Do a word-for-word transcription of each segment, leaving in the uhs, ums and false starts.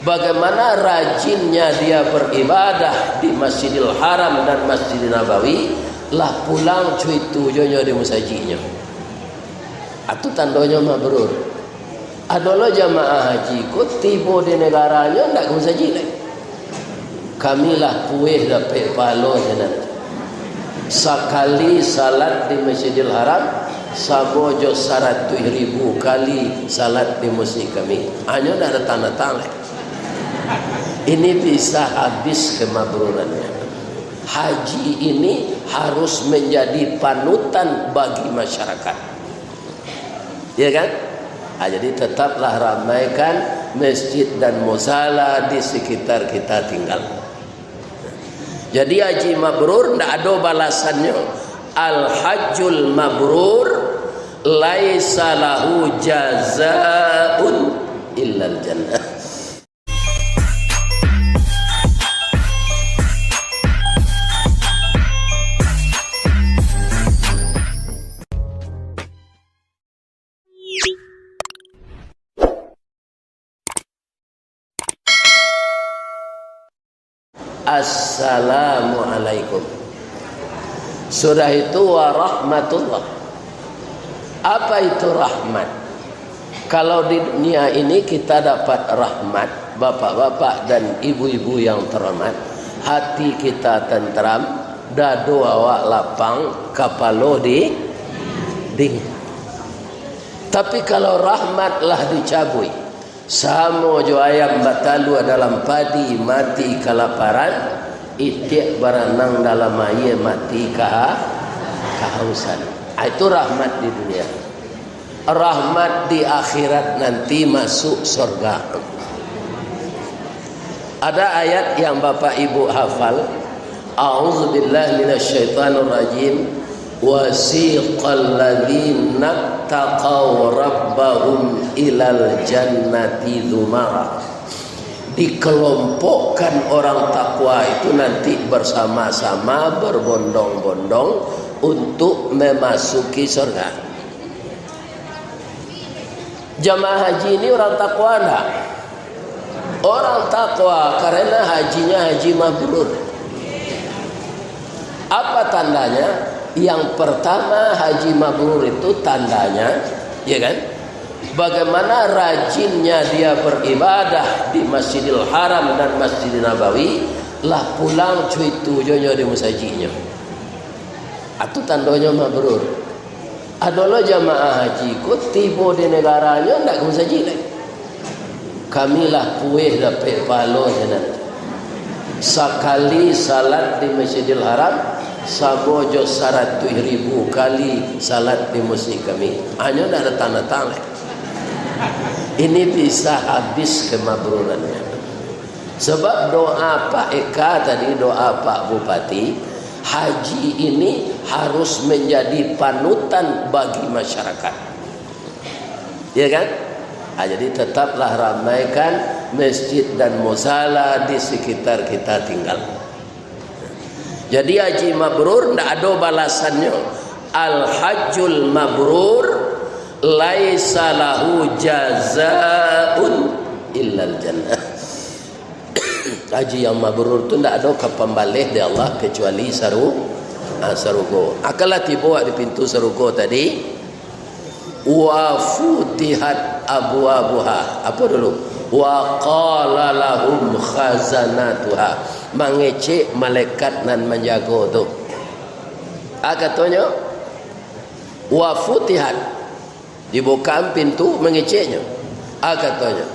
Bagaimana rajinnya dia beribadah di Masjidil Haram dan Masjid Nabawi, lah pulang cuitu jo nyo di musajiknyo. Atu tandonyo mabrur. Ado lo jamaah haji ko tibo di negaranyo ndak ka musajik lai. Kami lah pueh dapek pahalo sinan. Sakali salat di Masjidil Haram, samo jo saratuih ribu kali salat di musajik kami. Anyo ndak datang-datang lai. Ini bisa habis kemabrurannya. Haji ini harus menjadi panutan bagi masyarakat. Ya kan? Ah, jadi tetaplah ramaikan masjid dan musala di sekitar kita tinggal. Jadi haji mabrur ndak ado balasannyo. Al hajjul mabrur laisa lahu jazaun illal jannah. Assalamualaikum. Sudah itu, warahmatullah. Apa itu rahmat? Kalau di dunia ini kita dapat rahmat, bapak-bapak dan ibu-ibu yang terhormat, hati kita tenteram, dado awak lapang, kapalo di dingin. Tapi kalau rahmat lah dicabuik, samo jo ayam batalua dalam padi mati kalaparan, itiak baranang dalam aia mati kaha-, kahausan. Ah, itu rahmat di dunia. Rahmat di akhirat nanti masuk sorga. Ada ayat yang Bapak Ibu hafal, A'udzubillahi minasyaitonirrajim. Wasiqal ladzina taqaw rabbahum ilal jannati zumara. Dikelompokkan orang takwa itu nanti bersama-sama berbondong-bondong untuk memasuki surga. Jamaah haji ini orang takwa ndak? Orang takwa karena hajinya haji mabrur. Apa tandanya? Yang pertama, haji mabrur itu tandanya, ya kan? Bagaimana rajinnya dia beribadah di Masjidil Haram dan Masjid Nabawi, lah pulang cuitu jo nyo di musajiknyo. Atu tandonyo mabrur. Ado lo jamaah haji ko tibo di negaranyo ndak ka musajik lai. Kami lah pueh dapek pahalo sinan. Sakali salat di Masjidil Haram, samo jo saratuih ribu kali salat di musajik kami. Anyo ndak datang-datang lai. Ini bisa habis kemabrurannya. Sebab doa Pak Eka tadi, doa Pak Bupati, haji ini harus menjadi panutan bagi masyarakat. Ya kan? Ah, jadi tetaplah ramaikan masjid dan musala di sekitar kita tinggal. Jadi haji mabrur ndak ado balasannyo. Al hajjul mabrur laisa lahu jazaun illal jannah. Haji yang mabrur tu ndak ado ka pambaleh di Allah kecuali saru-, ah, sarugo. Akanlah tibo di pintu sarugo tadi. Wa futihat abwabuha. Apa dulu? Wa qala lahum khazanatuha. Mangecek malaikat nan manjago tu. Ah, katonyo, wa futihat. Dibukaan pintu, mangeceknyo. Ah, katonyo.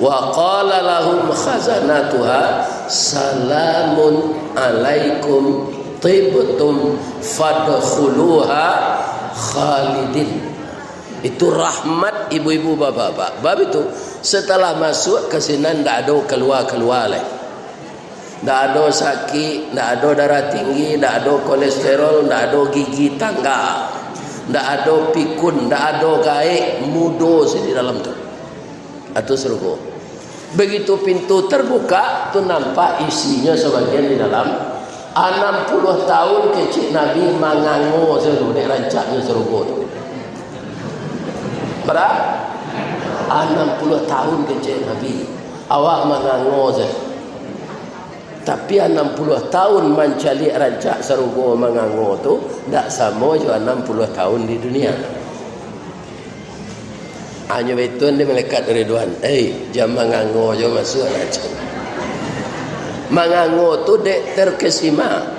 Wa qala lahum khazanatuha, salamun alaikum tibtum fadkhuluha khalidin. Itu rahmat ibu-ibu, bapak-bapak. Bab itu, setelah masuk ka sinan, ndak ado kalua-kalua lai. Ndak ado sakik, ndak ado darah tinggi, ndak ado kolesterol, ndak ado gigi tangga, ndak ado pikun, ndak ado gaek, mudo se di dalam tu. Atu sarugo. Begitu pintu terbuka, tu nampak isinyo sabagian di dalam. Anam puluah tahun kecek Nabi mangango se tu, dek rancaknyo sarugo tu. Bara? Anam puluah tahun kecek Nabi, awak mangango sajo. Tapi anam puluah tahun mancaliak rancak sarugo mangango tu, ndak samo jo anam puluah tahun di dunia. Hanyo baitu di malaikat Ridwan, "Eh, jan mangango jo masuak rancak." Mangango tu dek terkesima.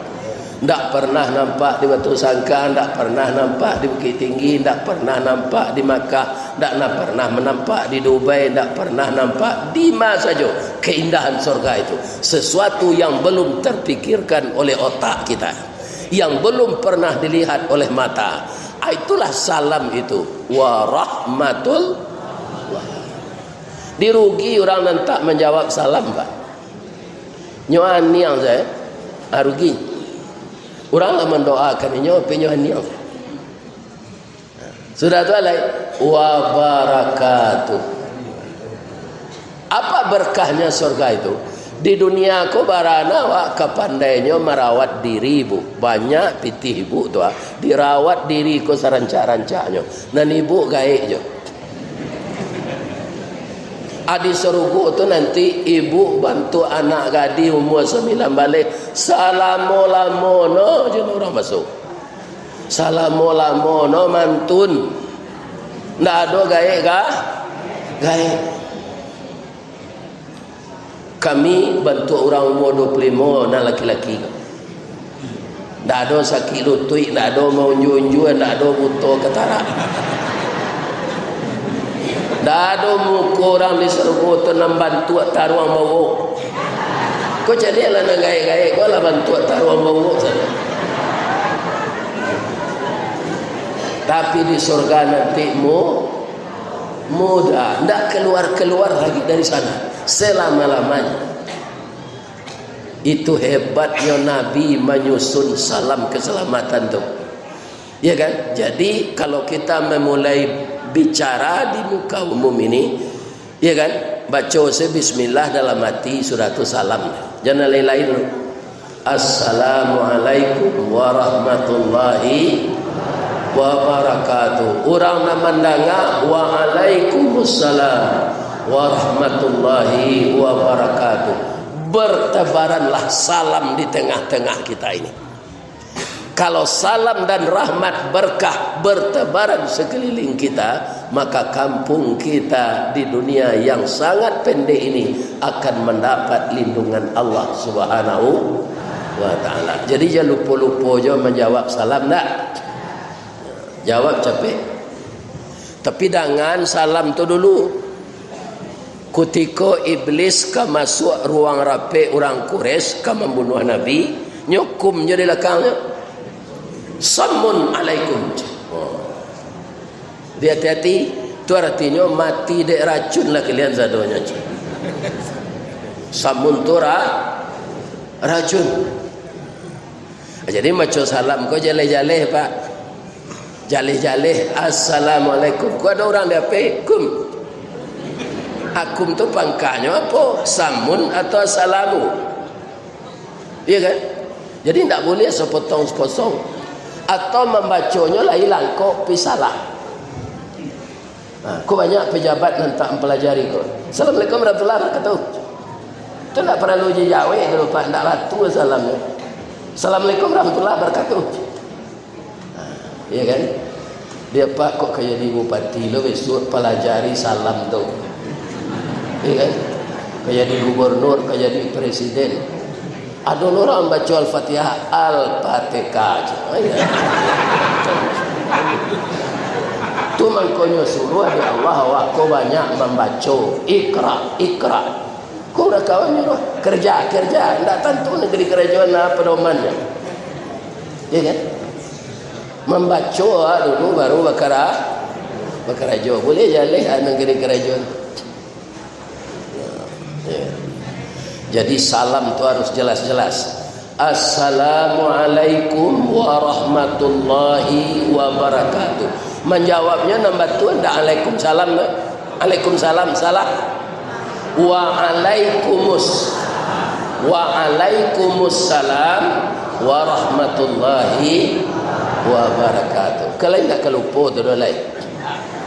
Ndak pernah nampak di Batu Sangka, ndak pernah nampak di Bukittinggi, ndak pernah nampak di Makkah, ndak na-, pernah nampak di Dubai, ndak pernah nampak di ma sajo keindahan sorga itu. Sesuatu yang belum terpikirkan oleh otak kita, yang belum pernah dilihat oleh mata. Ah, itulah salam itu. Warahmatullah. Dirugi urang nan tak manjawab salam, Pak. Nyo aniang sajo, ah, rugi. Urang lah mandoakan inyo, tapi nyo aniang sajo. Sudah tu alai, wabarakatuh. Apa berkahnya surga itu? Di dunia ko barana awak ka pandainyo marawat diri, Bu. Banyak pitih Ibu tu, ah. Dirawat diri ko sarancak-rancaknyo. Nan Ibu gaek jo. Adi sarugo tu nanti ibu bantuak anak gadih umua sambilan baleh, salamo-lamono jo urang basuo. Salamo-lamono mantun. Ndak ado gaek ga-, gaek. Kami bantuak urang umua duo puluah limo nan laki-laki ko. Ndak ado sakik lutuik, ndak ado maunjua-unjua, ndak ado buto katarak. Ndak ado muko urang di sarugo tu nan bantuak taruang bauok. Ko caliaklah nan gaek-gaek ko lah bantuak taruang bauok sajo. Tapi di surga nanti mu-, mudah, ndak keluar-keluar lagi dari sana selama-lamanya. Itu hebatnyo Nabi manyusun salam keselamatan tu. Ya kan? Jadi, kalau kita memulai bicara di muka umum ini, ya kan? Baco se bismillah dalam hati, sudah tu salam. Jangan lain-lain dulu. "Assalamualaikum warahmatullahi wabarakatuh." Urang nan mandanga, "Waalaikumsalam warahmatullahi wabarakatuh." Bertebaranlah salam di tengah-tengah kita ini. Kalau salam dan rahmat berkah bertebaran sekeliling kita, maka kampung kita di dunia yang sangat pendek ini akan mendapat lindungan Allah Subhanahu wa Ta'ala. Jadi, jan lupo-lupo jo manjawab salam, ndak? Jawab capek. Tapi dangan salam tu dulu. Kutiko Iblis ka masuak ruang rapek urang Quraisy ka mambunuah Nabi, nyo kum jo di lakangnyo, "Samun alaikum." Oh. Di hati-hati, tu aratinyo mati dek racun lah kalian sadonyo. Samun tu ra-, racun. Jadi, maco salam ko jaleh-jaleh, Pak. Jaleh-jaleh, "Assalamualaikum." Ko ado urang di ape, "Kum." Akum tu pangkanyo apo? Samun atau assalamu? Iya kan? Jadi, ndak buliah sapotong-sapotong. Atau mambaconyo lai langkok, pi salah. Nah, ko banyak pejabat nan tak mempelajari ko. "Assalamualaikum warahmatullahi wabarakatuh." Tu ndak paralu dijawek tu, Pak, ndak latu salamnyo. "Assalamualaikum warahmatullahi wabarakatuh." Nah, iya kan? Dia, "Pak, kok ka jadi bupati lo, besok palajari salam tu." Iya kan? Ka jadi gubernur, ka jadi presiden. Ado lo urang baco Al-Fatihah, Al-Patekah aja. Oh, iya. Tu mangkonyo suruah dek Allah, awak ko banyak mambaco. Iqra, iqra. Ko urang kawan nyuruah, "Kerja, kerja." Ndak tantu nagari karajoan nah pedomannyo. Iya kan? Mambaco awak dulu, baru bakara-, bakarajo. Buliah jaleh ah nagari karajoan. Ya. Jadi, salam tu harus jelas-jelas. "Assalamualaikum warahmatullahi wabarakatuh." Manjawabnyo nan batua ndak "Alaikumsalam" tu. "Alaikumsalam", salah. "Waalaikumus-, waalaikumussalam warahmatullahi wabarakatuh." Kalau indak ka lupo tu doh lai.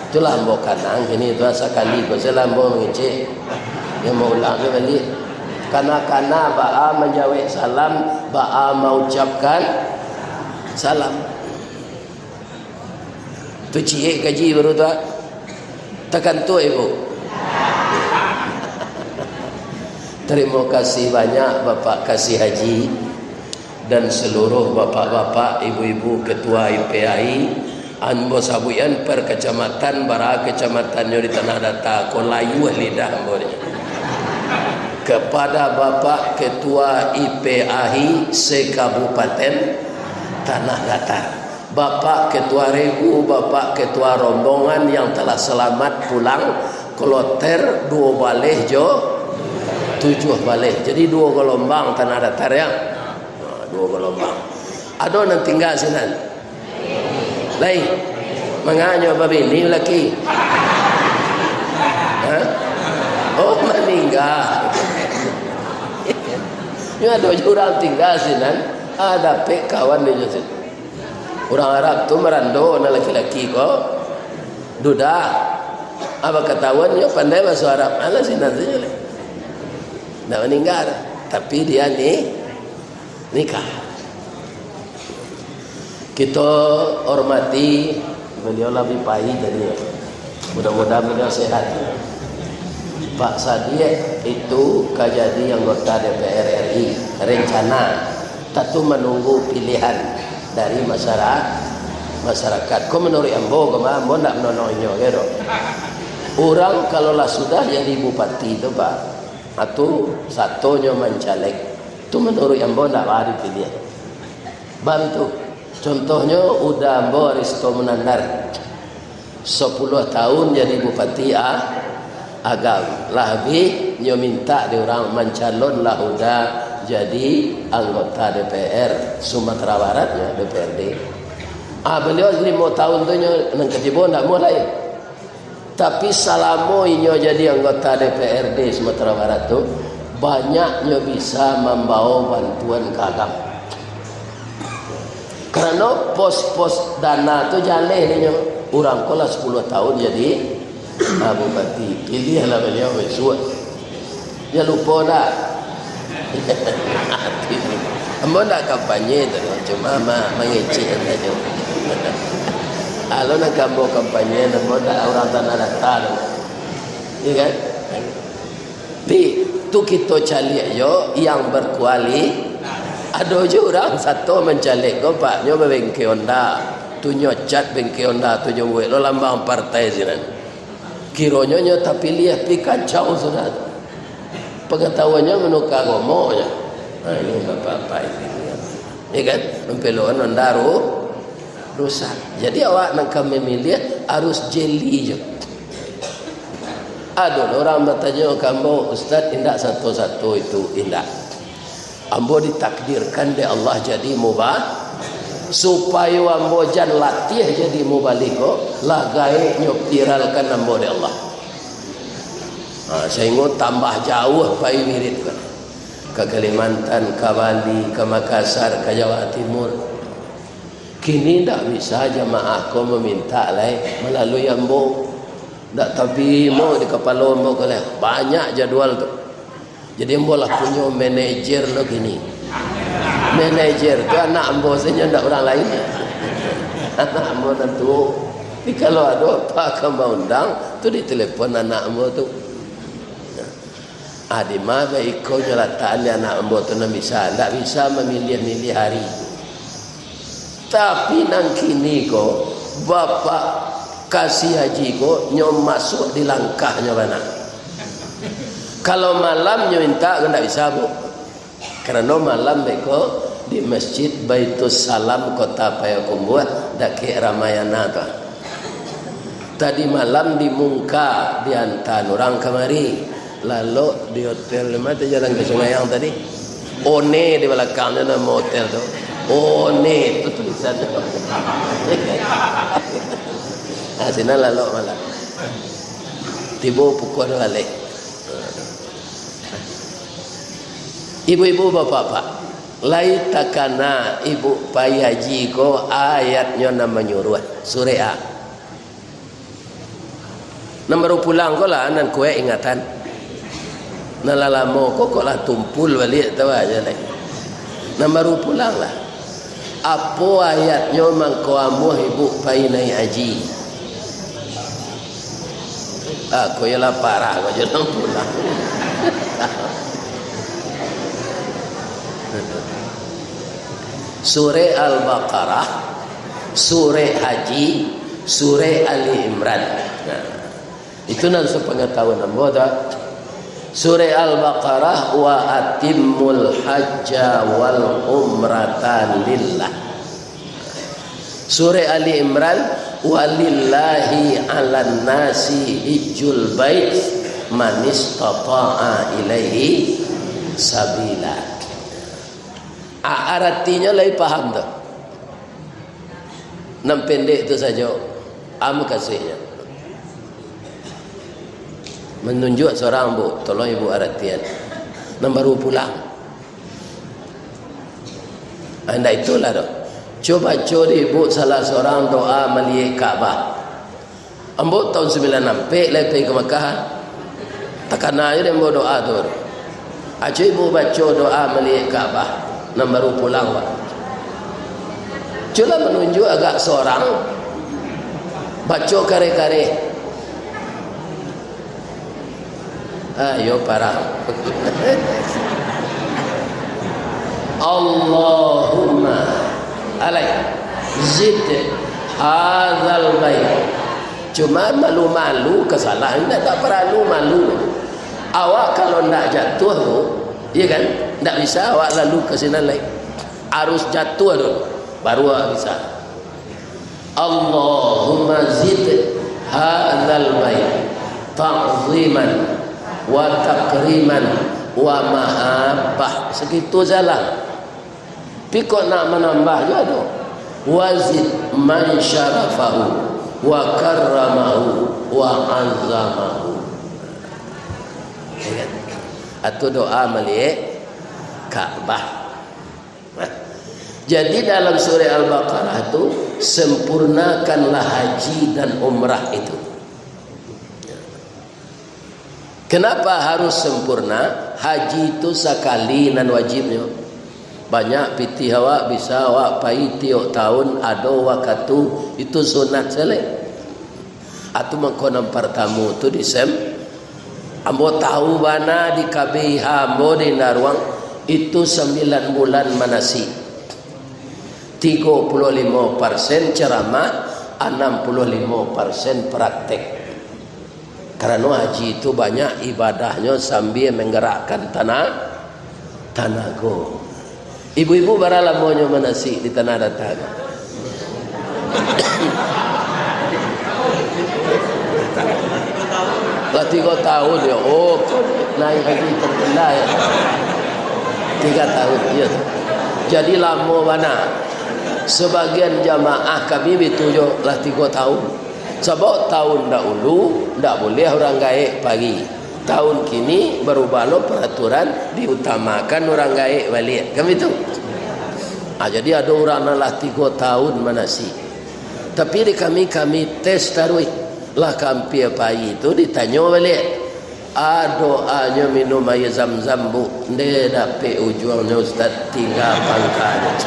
Itulah ambo kanang kini tu, sakali ko sajo lah ambo mangecek. Yang maulang tu baliak. Kana-kana baa manjawek salam, baa maucapkan salam. Tu ciek kaji baru tu, ah. Takantuak, Ibu. Tarimo kasih banyak, Bapak Kasih Haji. Dan seluruh bapak-bapak, ibu-ibu, ketua I P A I, ambo sabuikan per kecamatan, bara kecamatannyo di Tanah Datar, ko layuah lidah ambo ni. Kepada Bapak Ketua I P A I se-Kabupaten Tanah Datar, Bapak Ketua Regu, Bapak Ketua Rombongan yang telah selamat pulang, kloter duo baleh jo tujuah baleh. Jadi duo galombang Tanah Datar, ya. Ha, duo galombang. Ado nan tingga sinan? Lai. Manganyo babini laki? Ha? Oh, maningga. Nyo ado juo urang tingga sinan. Ah, dapek kawan dek nyo sinan. Urang Arab tu marando nan laki-laki ko duda. Ah, bakatahuan nyo pandai bahaso Arab. Alah, sinan sajo lai. Ndak maningga. Tapi dia ni nikah. Kito hormati baliau lah bi pai tadi, ya. Mudah-mudahan baliau sehat. Pak Sadiq itu ka jadi anggota D P R R I, rencana. Tantu manunggu pilihan dari masyara-, masyarakat. Ko manuruik ambo, ko mah, ambo ndak manonoh inyo, gitu. Urang kalau lah sudah jadi bupati tu, Pak, atu satonyo mancaleg. Tu manuruik ambo ndak baa dipiliah. Baa tu. Contohnyo, uda ambo Aristo Munandar, sapuluah tahun jadi Bupati A-, Agam. Lah abih nyo mintak dek urang mancalon lah uda jadi anggota D P R Sumatera Barat, nyo D P R D. Ah, baliau limo tahun tu nyo nan katibo ndak amuah lai. Tapi, salamo inyo jadi anggota D P R D Sumatera Barat tu, banyaknyo bisa mambawa bantuan ka Agam. Karano pos-pos dana tu jaleh inyo. Urang ko lah sapuluah tahun jadi, ah, bupati. Piliahlah baliau bisuak. Jan lupo ndak? Ambo ndak kampanye tu, cuma ma-, mangecek sajo. Kalau nak ambo kampanye, ambo ndak urang Tanah Datar tu. Iya kan? Tapi, tu kito caliak jo yang berkuali-, ado jo urang sato mancalek ko, Pak, nyo babengke Honda. Tu nyo cat bengke Honda tu jo buek lo lambang partai sinan. Kironyo nyo tapiliah, pi kacau sudah tu. Pangatahuannyo manuka agamo nyo. Ha, ini bapak-bapak ini. Ya kan? Mampelok Honda ru-, rusak. Jadi awak nan ka mamiliah harus jeli jo. Ado urang batanyo ka ambo, "Ustaz, indak sato-sato itu, indak." Ambo ditakdirkan dek Allah jadi muba-, supayo ambo jan latiah jadi mubalig ko, lah gaeknyo viralkan ambo dek Allah. Ha, sahinggo tambah jauah pai wirid ko. Ka Kalimantan, ka Bali, ka Makassar, ka Jawa Timur. Kini ndak bisa jamaah ko mamintak lai malalui ambo. Ndak tarimo di kapalo ambo ko lai. Banyak jadual tu. Jadi, ambo lah punyo manajer lo kini. Manajer tu anak ambo sajo, ndak urang lain. Anak ambo nan tuo. Jadi, kalau ado apo ka maundang, tu ditelepon anak ambo tu. Ah, dima baiko nyo latakan di anak ambo tu nan bisa. Ndak bisa mamiliah-miliah hari. Tapi nan kini ko, Bapak Kasih Haji ko, nyo masuak di langkahnyo bana. Kalau malam nyo mintak ko ndak bisa, Bu. Karano malam beko di Masjid Baitus Salam Kota Payakumbuah, dakek Ramayana tu. Tadi malam di Mungka, diantaan urang kamari. Lalok di hotel di ma tu, Jalan Kasungayang tadi. One di balakangnyo namo hotel tu. One tu tulisannyo. Nah, sinan lalok malam. Tibo pukua duo baleh. Ibu-ibu, bapak-bapak, lai takana ibu pai haji ko ayatnyo nan manyuruah. Surek a. Nan baru pulang ko lah, nan kuaik ingatan. Nan lah lamo ko, kok lah tumpul baliak, tahu aja lai. Nan baru pulang lah. Apo ayatnyo mangko amuah ibu pai naik haji? Ah, ko iyolah parah ko jo nan pulang. Surek Al-Baqarah, Surek Haji, Surek Ali Imran. Nah, itu nan sapangatahuan ambo tu. Surek Al-Baqarah, "Wa atimmul hajja wal umrata lillah." Surek Ali Imran, "Walillahi 'alan nasi hijjul bait manistata'a ilaihi sabila." A-, aratinyo lai paham tu. Nan pendek tu sajo. Am kasihnyo. Manunjuak surang, Bu, tolong Ibu aratian. Nan baru pulang. Ah, indak itulah doh. Cubo baco di Ibu salah surang doa maliek Ka'bah. Ambo tahun sambilan ampek lai pai ka Makkah. Takana aja dek ambo doa tu. Aco ibu baco doa maliek Ka'bah, nan baru pulang, Pak. Cubolah manunjuak agak surang. Baco kareh-kareh. Ayo, parah. Allahumma alai zid hadzal bait. Cuma malu-malu ka salah, indak, tak paralu malu. Awak kalau ndak jatuah tu, iya kan? Ndak bisa awak lalu ka sinan lai. Harus jatuah dulu, baru awak bisa. Allahumma zid hadzal bait ta'ziman wa takriman wa mahabbah. Sakitu sajo lah. Tapi kok nak manambah juo tu? "Wa zid man syarafahu wa karramahu wa azzamahu." Ya kan? Atau doa maliek Ka'bah. Nah, jadi dalam surah Al-Baqarah tu, sempurnakanlah haji dan umrah itu. Kenapa harus sempurna? Haji tu sakali nan wajibnyo. Banyak pitih awak, bisa awak pai tiok tahun, ado wakatu, itu sunat sajo lai. Atu mangko nan partamo tu di sem-, ambo tahu bana di K B I H ambo di Indaruang, itu sambilan bulan manasik. Tigo puluah limo persen ceramah, anam puluah limo persen praktek. Karano haji tu banyak ibadahnyo sambia manggarakkan tana-, tanago. Ibu-ibu bara lamonyo manasik di Tanah Data? Lah tigo tahun yo. Oh, naik haji terkenal yo. Tigo tahun, iyo. Jadi lamo bana. Sabagian jamaah kami bitu jo lah tigo tahun. Sabab tahun dahulu ndak buliah urang gaek pai. Tahun kini barubah lo paraturan, diutamakan urang gaek baliak. Kan bitu? Ah, jadi ado urang nan lah tigo tahun manasik. Tapi di kami, kami tes taruih. Lah ka ampia pai tu ditanyo baliak. Ah, doanyo minum aia zam-zam, Bu, nde dapek ujuangnyo, Ustaz, tingga pangkanyo.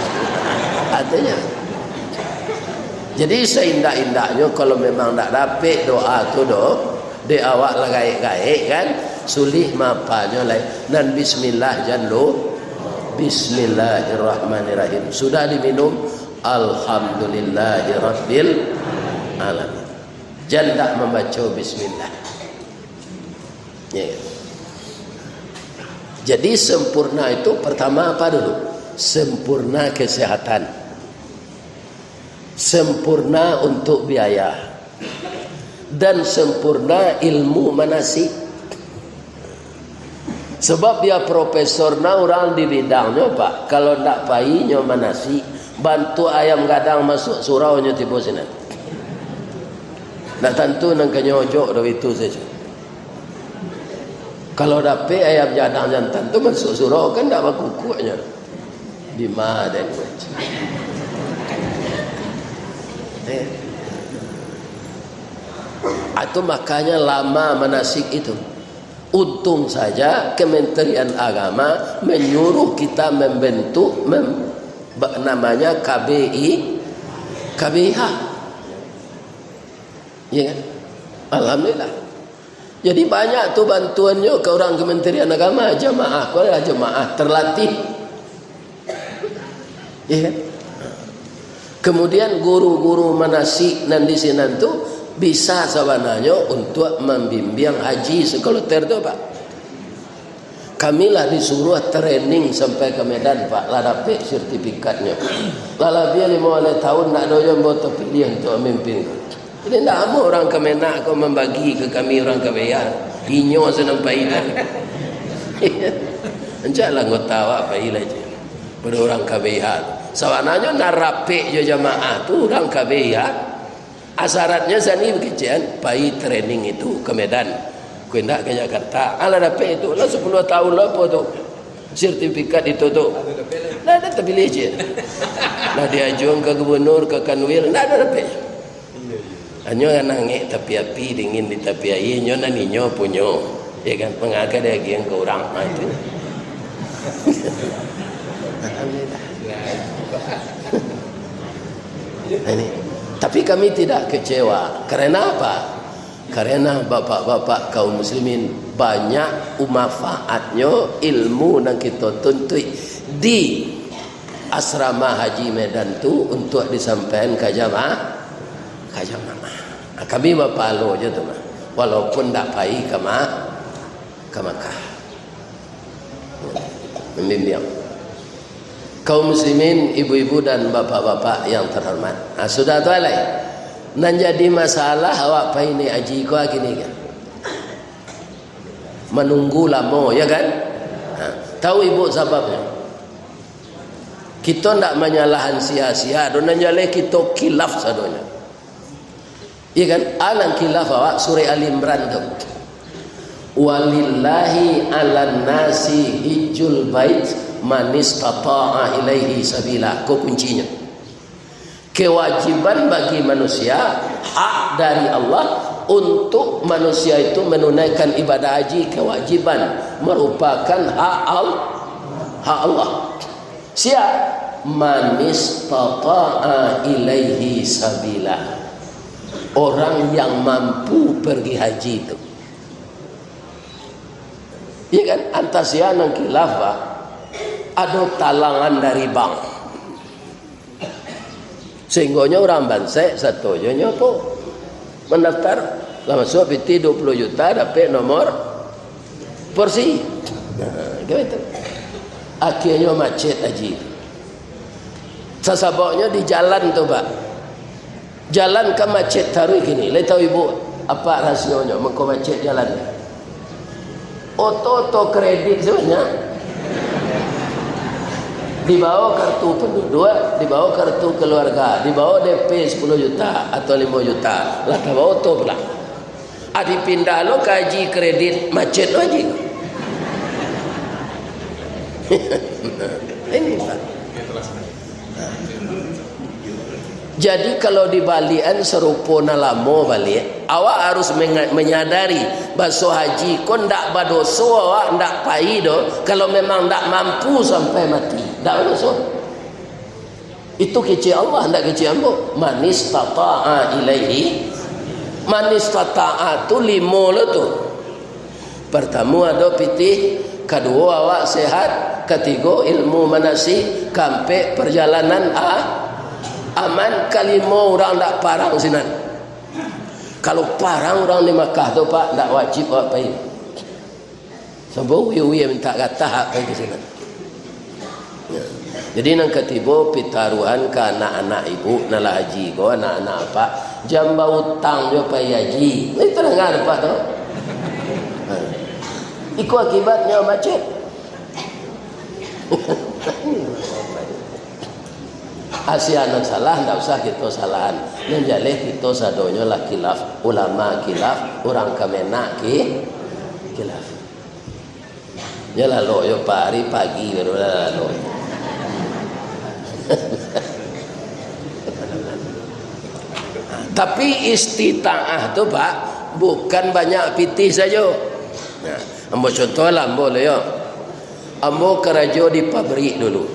Katonyo. Jadi, saindak-indaknyo, kalau memang ndak dapek doa tu doh, dek awak lah gaek-gaek, kan, sulih maapalnyo lai. Nan bismillah jan lu-, Bismillahirrahmanirrahim. Sudah diminum, Alhamdulillahirabbil alamin. Jan ndak mambaco bismillah. Ya. Jadi, sempurna itu pertama apa dulu? Sempurna kesehatan. Sempurna untuk biaya. Dan sempurna ilmu manasik. Sabab bia profesor nah urang di bidangnyo, Pak. Kalau ndak pai nyo manasik, bantuak ayam gadang masuak surau nyo tibo sinan. Ndak tantu nan ka nyo ojok doh, itu sajo. Kalau dapek ayam gadang jantan tu masuak surau, kan ndak bakukuak nyo. Di ma den? Eh. Itu makanya lama manasik itu. Untung saja Kementerian Agama menyuruh kita membentuk mem-, ba-, namanya K B I, K B I H. Ya kan? Alhamdulillah. Jadi banyak tu bantuannyo ke orang Kementerian Agama, jamaah, ko adalah jamaah terlatih. Ya kan? Kemudian guru-guru manasik nan di sinan tu bisa sabananyo untuak mambimbing haji sekaloter tu, Pak. Kami lah disuruh training sampai ka Medan, Pak, lah dapek sertifikatnyo. Lah labiah limo baleh tahun ndak ado juo ambo tapiliah untuak mamimpin. Jadi ndak amuah urang Kemenag ko mambagi ka kami urang K B I H. Inyo se nan pai tu. Rancak lah anggota awak pai lah je. Pado urang K B I H. Sabananyo nan rapek jo jamaah tu urang K B I H. Syaratnyo sani bakecekan, pai training itu ka Medan. Ko indak ka Jakarta. Alah dapek itu lah sapuluah tahun lah apo tu. Sertifikat itu tu. Ndak ado tapiliah je. Lah diajuang ka gubernur, ka kanwil, ndak ado dapek. Hanyo nan angek tapi api, dingin di tapi aia, nyo nan inyo punyo. Ya kan, manga ka diagiahan ka urang, ha, itu. Ini. Tapi kami tidak kecewa. Karena apa? Karena bapak-bapak kaum muslimin, banyak manfaatnyo ilmu nan kito tuntuik di asrama haji Medan tu untuak disampaian ka jamaah, ka jamaah. Kami bapahalo je tu mah, walaupun ndak pai ka Ma-, ka Makkah. Mambimbing. Kaum muslimin, ibu-ibu dan bapak-bapak yang terhormat. Nah, sudah tu alai. Nan jadi masalah awak pai naiak haji ko kini kan. Manunggu lamo, ya kan? Nah, tahu ibu sababnyo? Kito ndak manyalahan sia-sia, do nan jaleh kito khilaf sadonyo. Iya kan? A nan khilaf awak surah Ali Imran tu. "Walillahi 'alan nasi hijjul bait manistata'a ilaihi sabila." Ko kuncinyo. Kewajiban bagi manusia, hak dari Allah untuk manusia itu menunaikan ibadah haji, kewajiban, merupakan hak Al-, hak Allah. Sia? Manistata'a ilaihi sabila. Orang yang mampu pergi haji tu. Iya kan? Antah sia nan khilaf, Pak. Ado talangan dari bank. Sehinggonyo urang bansaik sato jo nyo ko mandaftar, lah masuak pitih duo puluah juta, dapek nomor porsi. Nah, kan itu. Akhirnyo macet haji. Sasababnyo di jalan tu, Pak. Jalan kan macet taruih kini. Lai tahu ibu apa rahasionyo mangko macet jalan? Oto-oto kredit sabanyak. Dibawa kartu penduduk, dibawa kartu keluarga, dibawa D P sepuluh juta atau limo juta. Lah tabawa oto pulang. Ah, dipindah lo ka haji kredit, macet lo haji. Ini, Pak. Jadi, kalau dibaliakan sarupo nan lamo baliak, awak harus menga-, menyadari, baso haji ko ndak badoso awak ndak pai doh, kalau memang ndak mampu sampai mati. Ndak badoso. Itu kecek Allah, ndak kecek ambo. Manistata'a ilaihi. Manistata'a tu limo lo tu. Partamo ado pitih, kaduo awak sehat, katigo ilmu manasik, kaampek parjalanan a-, aman, kalimo urang ndak parang sinan. Kalau parang urang di Makkah tu, Pak, ndak wajib awak pai. Sampai uwi-uwi mintak gatah pai ka sinan. Ya. Jadi nan katibo pitaruahan ka anak-anak ibu, nan lah haji ko, anak-anak apak, jan bautang jo pai haji. Lai tadanga apak tu? Ha. Iko akibatnyo macet. Asia nan salah, ndak usah kito salahan. Nan jaleh kito sadonyo lah khilaf. Ulama khilaf, urang Kemenag ki-, khilaf. Nyo lalok yo, Pak, ari pagi baru lah lalok. Tapi istitaah tu, Pak, bukan banyak pitih sajo. Nah, ambo contoh lah ambo lo yo. Ambo karajo di pabrik dulu.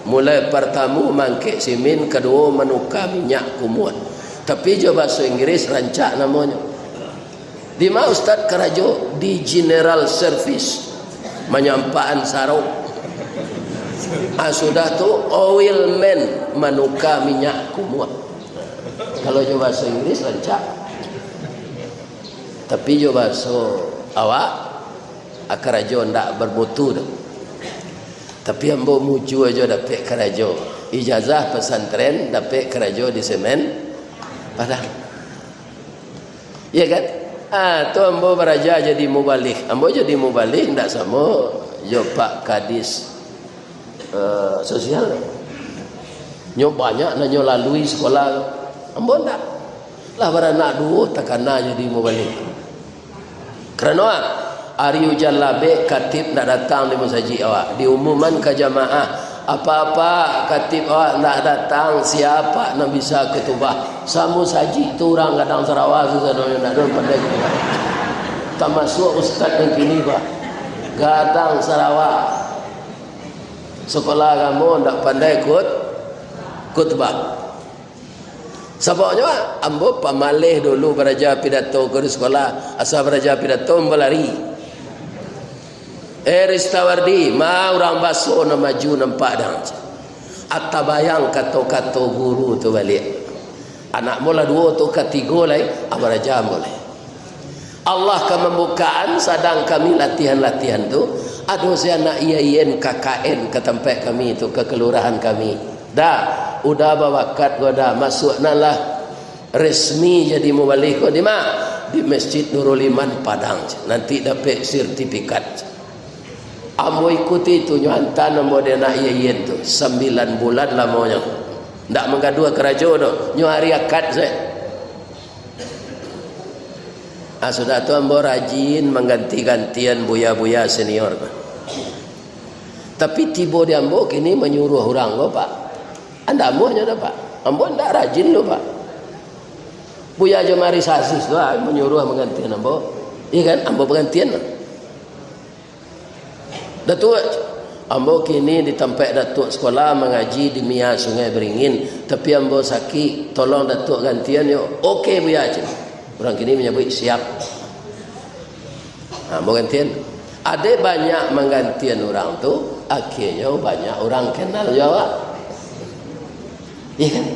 Mulai partamo mangkek simin, kaduo manuka minyak kumuah. Tapi jo bahaso Inggris rancak namonyo. Di ma Ustaz karajo? Di general service, manyampaan sarong. Ah, sudah tu oil man, manuka minyak kumuah. Kalau jo bahaso Inggris rancak. Tapi jo bahaso awak, ah, karajo ndak bermutu tu. Tapi ambo mujua jo dapek karajo. Ijazah pesantren, dapek karajo di Semen Padang. Iya kan? Ah, tu ambo baraja jadi mubalig. Ambo jadi mubalig ndak samo jo Pak Kadis, eh, sosial. Nyo banyak nan nyo lalui sekolah. Ambo ndak. Lah baranak duo takana jadi mubalig. Karano, ah, ari ujan labek, katib ndak datang di masajik awak. Diumuman ka jamaah, "Apak-apak, katib awak ndak datang, sia nan bisa khutubah?" Samusajik tu urang Gadang Sarawa sasadonyo, ndak ado nan pandai khutubah. Tamasuak ustaz nan kini, Pak. Gadang Sarawa. Sekolah agamo ndak pandai khut-, khutubah. Sababnyo, ambo pamaleh dulu baraja pidato ko di sekolah, asa baraja pidato ambo lari. "Eh, Ristawardi, ma urang baso nan maju nampak dang?" Atabayang kato-kato guru tu baliak. Anak ambo lah duo tu, katigo lai, ah, baraja ambo lai. Allah ka mambukaan, sadang kami latihan-latihan tu, ado se anak I A I N K K N ka tampek kami tu, ka kalurahan kami. Da, uda babakat ko da, masuaknanlah resmi jadi mubalih ko di ma? Di Masjid Nurul Iman Padang, nanti dapek sertifikat. Ambo ikuti tu, nyo anta ambo di anak I A I N tu, sambilan bulan lamonyo. Ndak manggaduah karajo doh, nyo ari akad se. Ah, sudah tu ambo rajin mangganti-gantian buya-buya senior tu. Tapi tibo di ambo kini manyuruah urang ko, Pak. Andak amuahnyo doh, Pak. Ambo ndak rajin doh, Pak. Buya Jomari Sazis tu lah manyuruah manggantian ambo. Iya kan? Ambo bagantian lah. Datuak, ambo kini di tampek Datuak sekolah mangaji di Mia Sungai Beringin, tapi ambo sakik, tolong Datuak gantian yo. Oke, Buya, cek. Urang kini manyabuik siap. Nah, ambo gantian. Adek banyak manggantian urang tu, akhirnyo banyak urang kenal jo awak. Iya kan?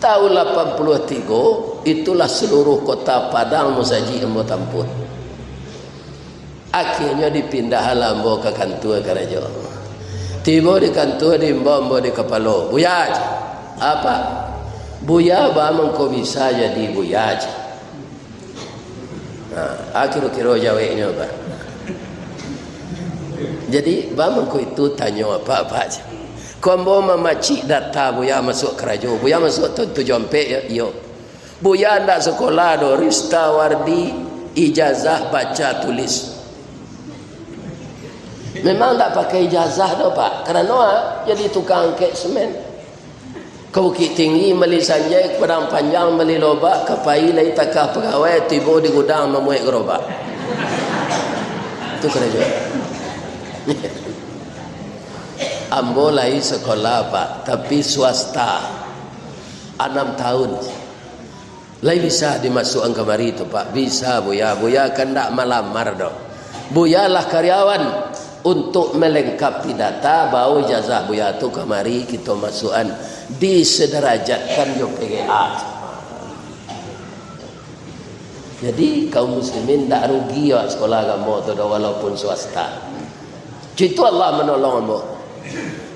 Tahun lapan puluh tigo, itulah seluruh kota Padang musajik ambo tampuah. Akhirnyo dipindah lah ambo ka kantua karajo. Tibo di kantua, diimbau ambo di kapalo, "Buya," cek. "Apak?" "Buya, baa mangko bisa jadi buya?" cek. Nah, ah, kiro-kiro jaweknyo, Pak. Jadi, baa mangko itu tanyo apak-apak, cek. Ko ambo mamacik data Buya masuak karajo. Buya masuak tahun tujuah ampek, yo? Iyo. Buya ndak sekolah doh, Ristawardi, ijazah baca tulis. Memang ndak pakai ijazah doh, Pak. Karano, ah, jadi tukang angkek semen. Ka Bukittinggi mali sanjai, ka Padang Panjang mali lobak, ka Pai lai takah pagawai, tibo di gudang mamuek garobak. Tu karajo. Ambo lai sekolah, Pak, tapi swasta. Anam tahun. Lai bisa dimasuakan kamari tu, Pak? Bisa, Buya. Buya kan ndak malamar doh. Buya lah karyawan. Untuk melengkapi data, bao ijazah Buya tu kamari, kito masuakan, disedarajatkan jo P G A. Jadi, kaum muslimin ndak rugi awak sekolah agamo tu doh, walaupun swasta. Cito Allah manolong ambo.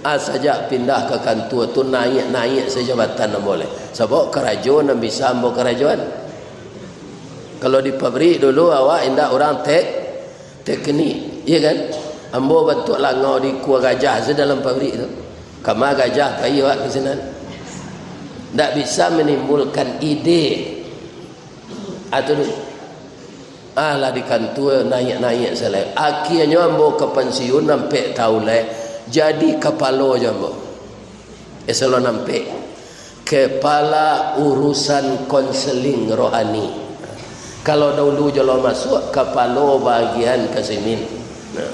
Ah, sajak pindah ka kantua tu, naiak-naiak se jabatan ambo lai. Sabab karajo nan bisa ambo karajoan. Kalau di pabrik dulu, awak indak urang tek-, teknik, iya kan? Ambo bantuak langau di ikua gajah se dalam pabrik tu. Kama gajah pai awak ka sinan. Ndak bisa menimbulkan ide. Ah, tu dulu. Ah, lah di kantua, naiak-naiak se lai. Akhianyo ambo ka pansiun, ampek taun lai. Jadi kapalo jo ambo. Eselon ampek. K Kepala urusan konseling rohani. Kalau dahulu jo lo masuak, kapalo bagian kasimin. Nah.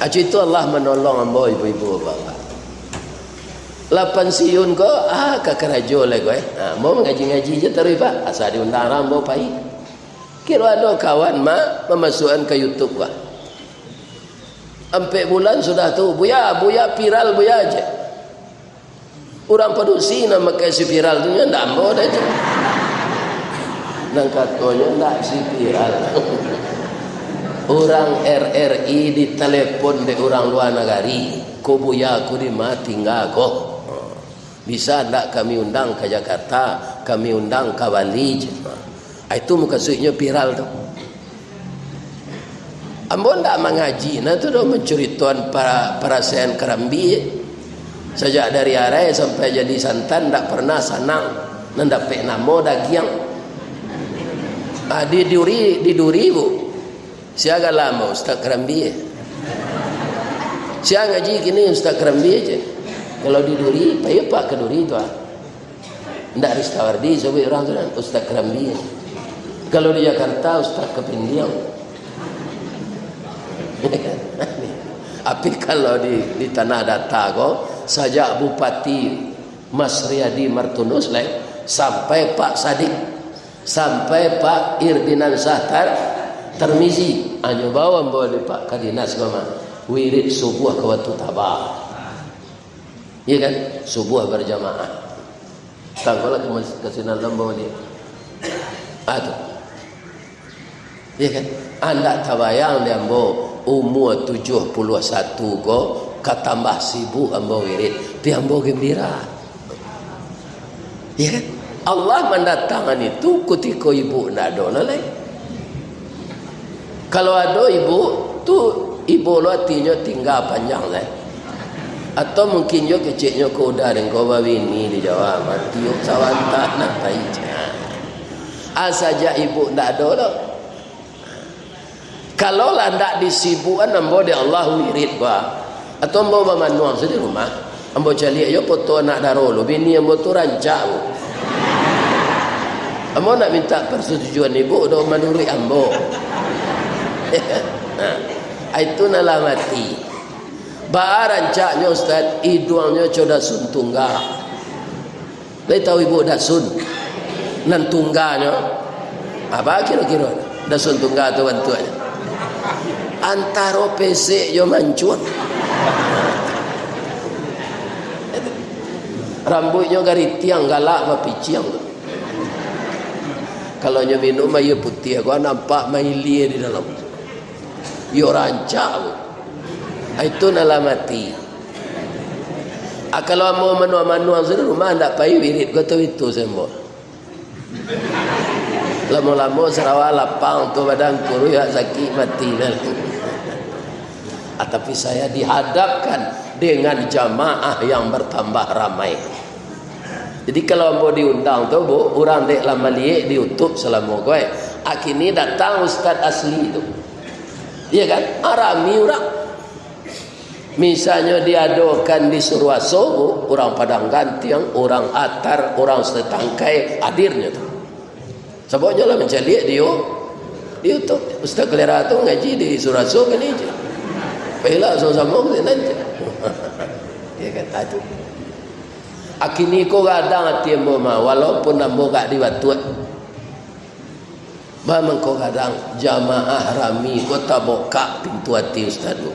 Acu itu Allah manolong ambo, ibu-ibu, bapak. Lah pansiun ko, ah, ka karajo lai ko, eh. Nah, ambo mangaji-ngaji je taruih, Pak. Asa diundang urang, ambo pai. Kiro ado kawan, Mak, mamasuakan ka YouTube, Pak. Ampek bulan sudah tu, "Buya, Buya viral, Buya," je. Urang padusi nan makai si viral tu nyo ndak ambo doh tu. Nan katonyo ndak si viral. Urang R R I ditalepon dek urang lua nagari, "Ko Buya ko di ma tingga ko? Bisa ndak kami undang ka Jakarta, kami undang ka Bali," je. Ah, itu mukasuiknyo viral tu. Ambo ndak mangaji nah tu doh, mancuritoan pa-, parasaian karambia. Sajak dari arai sampai jadi santan, ndak pernah sanang, nan dapek namo dagiang. Ah, di Duri, di Duri, Bu. Sia gala ambo, Ustaz Karambia. Sia ngaji kini, Ustaz Karambia je. Kalau di Duri, pai apak ka Duri tu, ah. Ndak Ristawardi, sabuik urang tu, Ustaz Karambia. Kalau di Jakarta, Ustaz Kapindiang. Tapi kalau di, di Tanah Data ko, sajak Bupati Mas Riyadi Martunus lai, sampai Pak Sadik, sampai Pak Irdinansyah Tar-, Tarmizi, hanyo bao ambo di Pak Kadinas ko mah, wirid subuah ka Batu Taba. Iya kan? Subuah berjamaah. Tangkolah ke mas-, ke sinan lambau ni. Ah, tu. Iya kan? Andak tabayang di ambo, umua tujuah puluah satu ko, ka tambah sibuk ambo wirid, tapi ambo gembira. Iya kan? Allah mandatangan itu kutiko ibu ndak ado lah lai. Kalau ado ibu, tu ibo lo atinyo tingga panjang lai. Atau mungkin jo keceknyo ko udah dengko babini di Jawa, mati, sabanta nak pai. Asa jak ibu ndak ado lo. Kalau lah ndak disibukan ambo dek Allah wirid ba, atau ambo bamanuang sajo di rumah, ambo caliak jo foto anak daro lo, bini ambo tu rancak, Bu. Ambo ndak minta persetujuan ibu doh, manuruik ambo. Nah, itu nan lah mati. Baa rancaknyo, Ustaz? Iduangnyo co dasun tungga. Lai tahu ibu dasun? Nan tungganyo. Apa kiro-kiro dasun tungga tu bantuaknyo? Antaro pesek jo mancuang. Rambuiknyo garitiang, galak bapiciang tu. Kalau nyo minum aia putiah, ko nampak mailia di dalam. Iyo rancak tu. Ah, itu nan lah mati. Ah, kalau ambo manuang-manuang sudah rumah, ndak pai wirid ko tu itu sembo. Lamo-lamo sarawa lapang tu badan kuruih, sakik mati dah. Ah, tapi saya dihadapkan dengan jamaah yang bertambah ramai. Jadi kalau ambo diundang tu, Bu, urang dek lah maliek di YouTube salamo ko, eh. Ah, kini datang ustaz asli tu. Iya kan? Ah, rami urang. Misalnyo diadokan di Suruaso, Bu, urang Padang Gantiang, urang Atar, urang Setangkai hadirnyo tu. Sababnyo lah mancaliak di, di YouTube. Ustaz Kalera tu ngaji di Suruaso kali je. Pailah samo-samo ka sinan je. Ya kan? Ah, tu. Ah, kini ko gadang ati ambo mah, walaupun ambo gak di Batuak. Ba mangko gadang, jamaah rami ko tabokak pintu ati ustaz tu.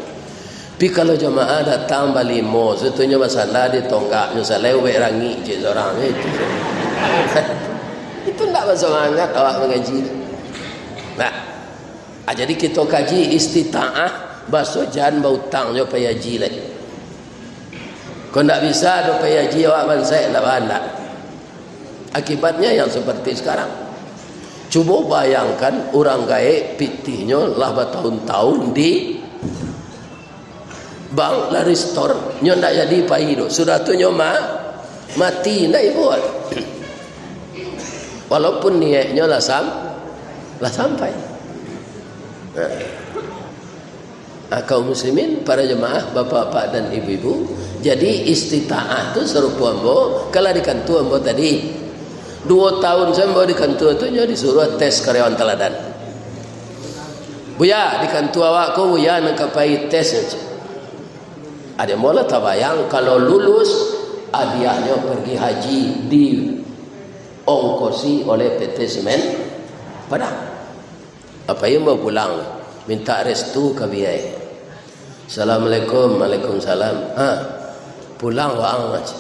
Tapi kalau jamaah datang balimo, sutunyo basanda di tonggaknyo, salai ubek rangik je surang, itu. Itu ndak basamangat awak mangaji. Nah, ah, jadi kito kaji istitaah, baso jan bautang jo pai haji lai. Kok ndak bisa do pai haji awak bansaik, ndak bahandak. Akibatnya yang seperti sekarang. Cubo bayangkan urang gaek pitihnyo lah batahun-tahun di bank, lah ristor, nyo ndak jadi pai doh. Sudah tu nyo ma-, mati, ndak ibo. Walaupun niaiknyo lah sam-, lah sampai. Nah. Ah, kaum muslimin, para jemaah, bapak-bapak dan ibu-ibu, jadi istitaah tu sarupo ambo, kalau di kantua ambo tadi. Duo tahun sajo ambo di kantua tu, nyo disuruah tes karyawan taladan. "Buya, di kantua awak ko, Buya nan ka pai tes," cek. Ado ambo lah tabayang, kalau lulus, hadiahnyo pergi haji diongkosi oleh P T Semen Padang. Apo iyo ambo pulang, mintak restu ka biyai. "Assalamualaikum." "Waalaikumsalam." "Ha, pulang waang," cek.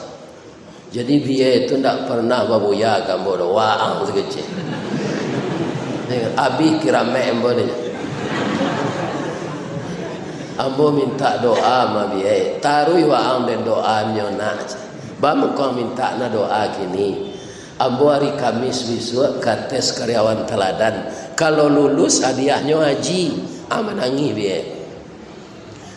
"Jadi biyai tu ndak pernah babuya ka ambo doh, waang sakecek." Abih kiramek ambo ni. "Ambo mintak doa ma biyai, taruih waang den doa nyo nak," cek. "Ba mangko mintak na doa kini." "Ambo ari Kamis bisuak ka tes karyawan taladan. Kalau lulus, hadiahnyo haji." Ah, manangih biyai.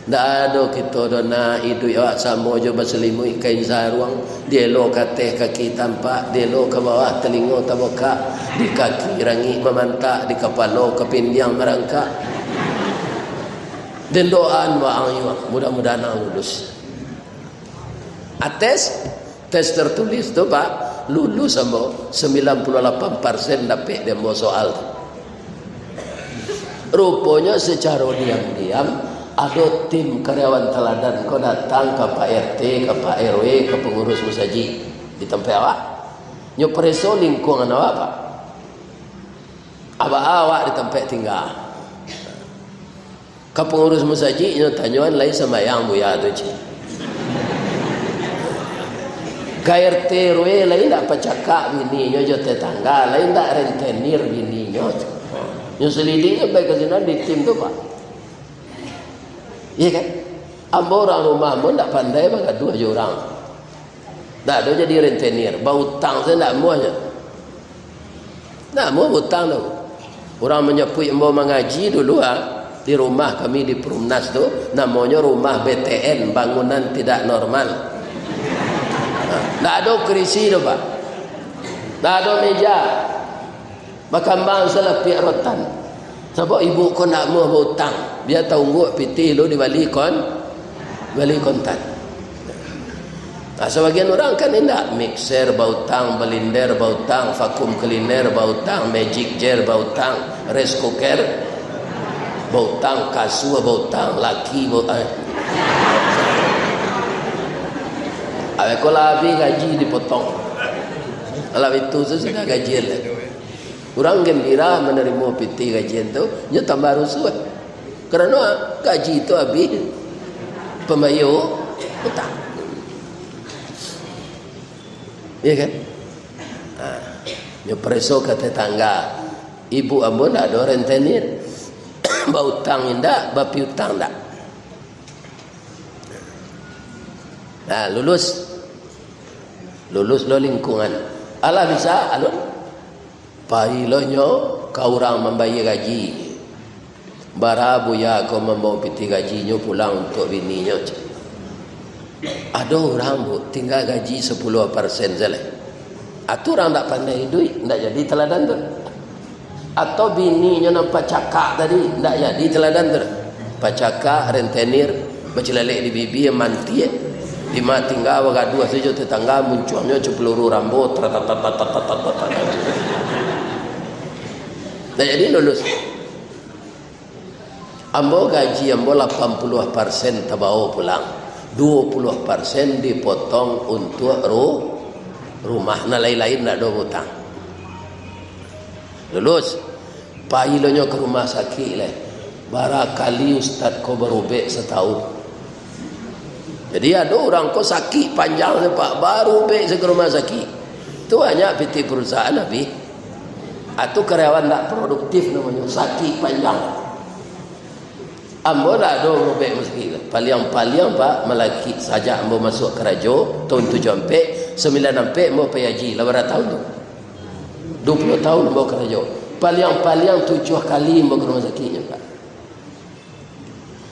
"Ndak ado kito doh nak, iduik awak samo jo basalimuik kain saruang, dielo ka ateh kaki tampak, dielo ka bawah talingo tabukak, di kaki rangik mamantak, di kapalo kapindiang marangkak. Den doaan waang juo, mudah-mudahan ang lulus." Ates tes tertulis tu, Pak, lulus ambo, sembilan puluh lapan persen dapek di ambo soal tu. Ruponyo, sacaro diam-diam, ado tim karyawan taladan ko datang ka Pak R T, ka Pak R W, ka pangurus masajik di tampek awak. Nyo pareso lingkungan awak, Pak. Aba awak di tampek tingga. Ka pangurus masajik, nyo tanyoan, "Lai sambayang Buya tu, cek?" Ka R T R W, lai ndak pacakak bininyo jo tetangga, lai ndak rentenir bininyo, cek. Nyo selidik sampai ka sinan di tim tu, Pak. Iyo kan? Ambo urang rumah ambo ndak pandai bagaduah jo urang. Ndak ado jadi rentenir, bautang sajo ndak amuahnyo. Ndak amuah bautang tu. Urang manyapuik ambo mangaji dulu, ha, di rumah kami di Perumnas tu, namonyo rumah B T N, bangunan tidak normal. Ha, ndak ado kurisi tu, Pak. Ndak ado meja. Bakambang salapiak rotan. Sabab ibu ko ndak amuah bautang. Bia taungguk pitih lu dibali kon-, bali kontan. Nah, sabagian urang kan indak, mixer bautang, blender bautang, vacuum cleaner bautang, magic jar bautang, rice cooker bautang, kasua bautang, laki bautang. Awak ko lah abih gaji dipotong. Alah itu tu sudah gajian lah. Urang gembira manarimo pitih gajian tu, nyo tambah rusuah. Karano gaji tu abih, pambayia utang. Iyo kan? Ha, nyo pareso ka tetangga, "Ibu ambo ndak ado rentenir, bautang indak, bapiutang indak." Nah, lulus. Lulus lo lingkungan. Alah bisa, alun. Pai lo nyo ka urang mambayia gaji. "Bara Buya ko mambawa pitih gajinyo pulang untuak bininyo," cek. Ado urang, Bu, tingga gaji sapuluah persen sajo lai. Atau urang ndak pandai iduik, ndak jadi taladan tu. Atau bininyo nan pacakak tadi, ndak jadi taladan tu. Pacakak, rentenir, bacilalek di bibia, mantiak. Di ma tingga bagaduah sajo tetangga, muncuangnyo cak peluru Rambo, tar, tar, tar. Ndak jadi lulus. Ambo gaji ambo lapan puluah persen tabawa pulang, duo puluah persen dipotong untuak ru-, rumah, nan lain-lain ndak ado bautang. Lulus, pai lo nyo ka rumah sakik lai. Bara kali ustad ko barubek satahun. Jadi ado urang ko sakik panjang se, Pak, barubek se ka rumah sakik. Tu banyak pitih perusahaan abih. Atau karyawan ndak produktif namonyo, sakik panjang. Ambo ndak ado barubek masakik. Paliang-paliang, Pak, malakik sajak ambo masuak karajo, tahun tujuah ampek, sambilan ampek ambo pai haji, lah bara tahun tu? Duo puluah tahun ambo karajo. Paliang-paliang tujuah kali ambo ka rumah sakik nyo, Pak.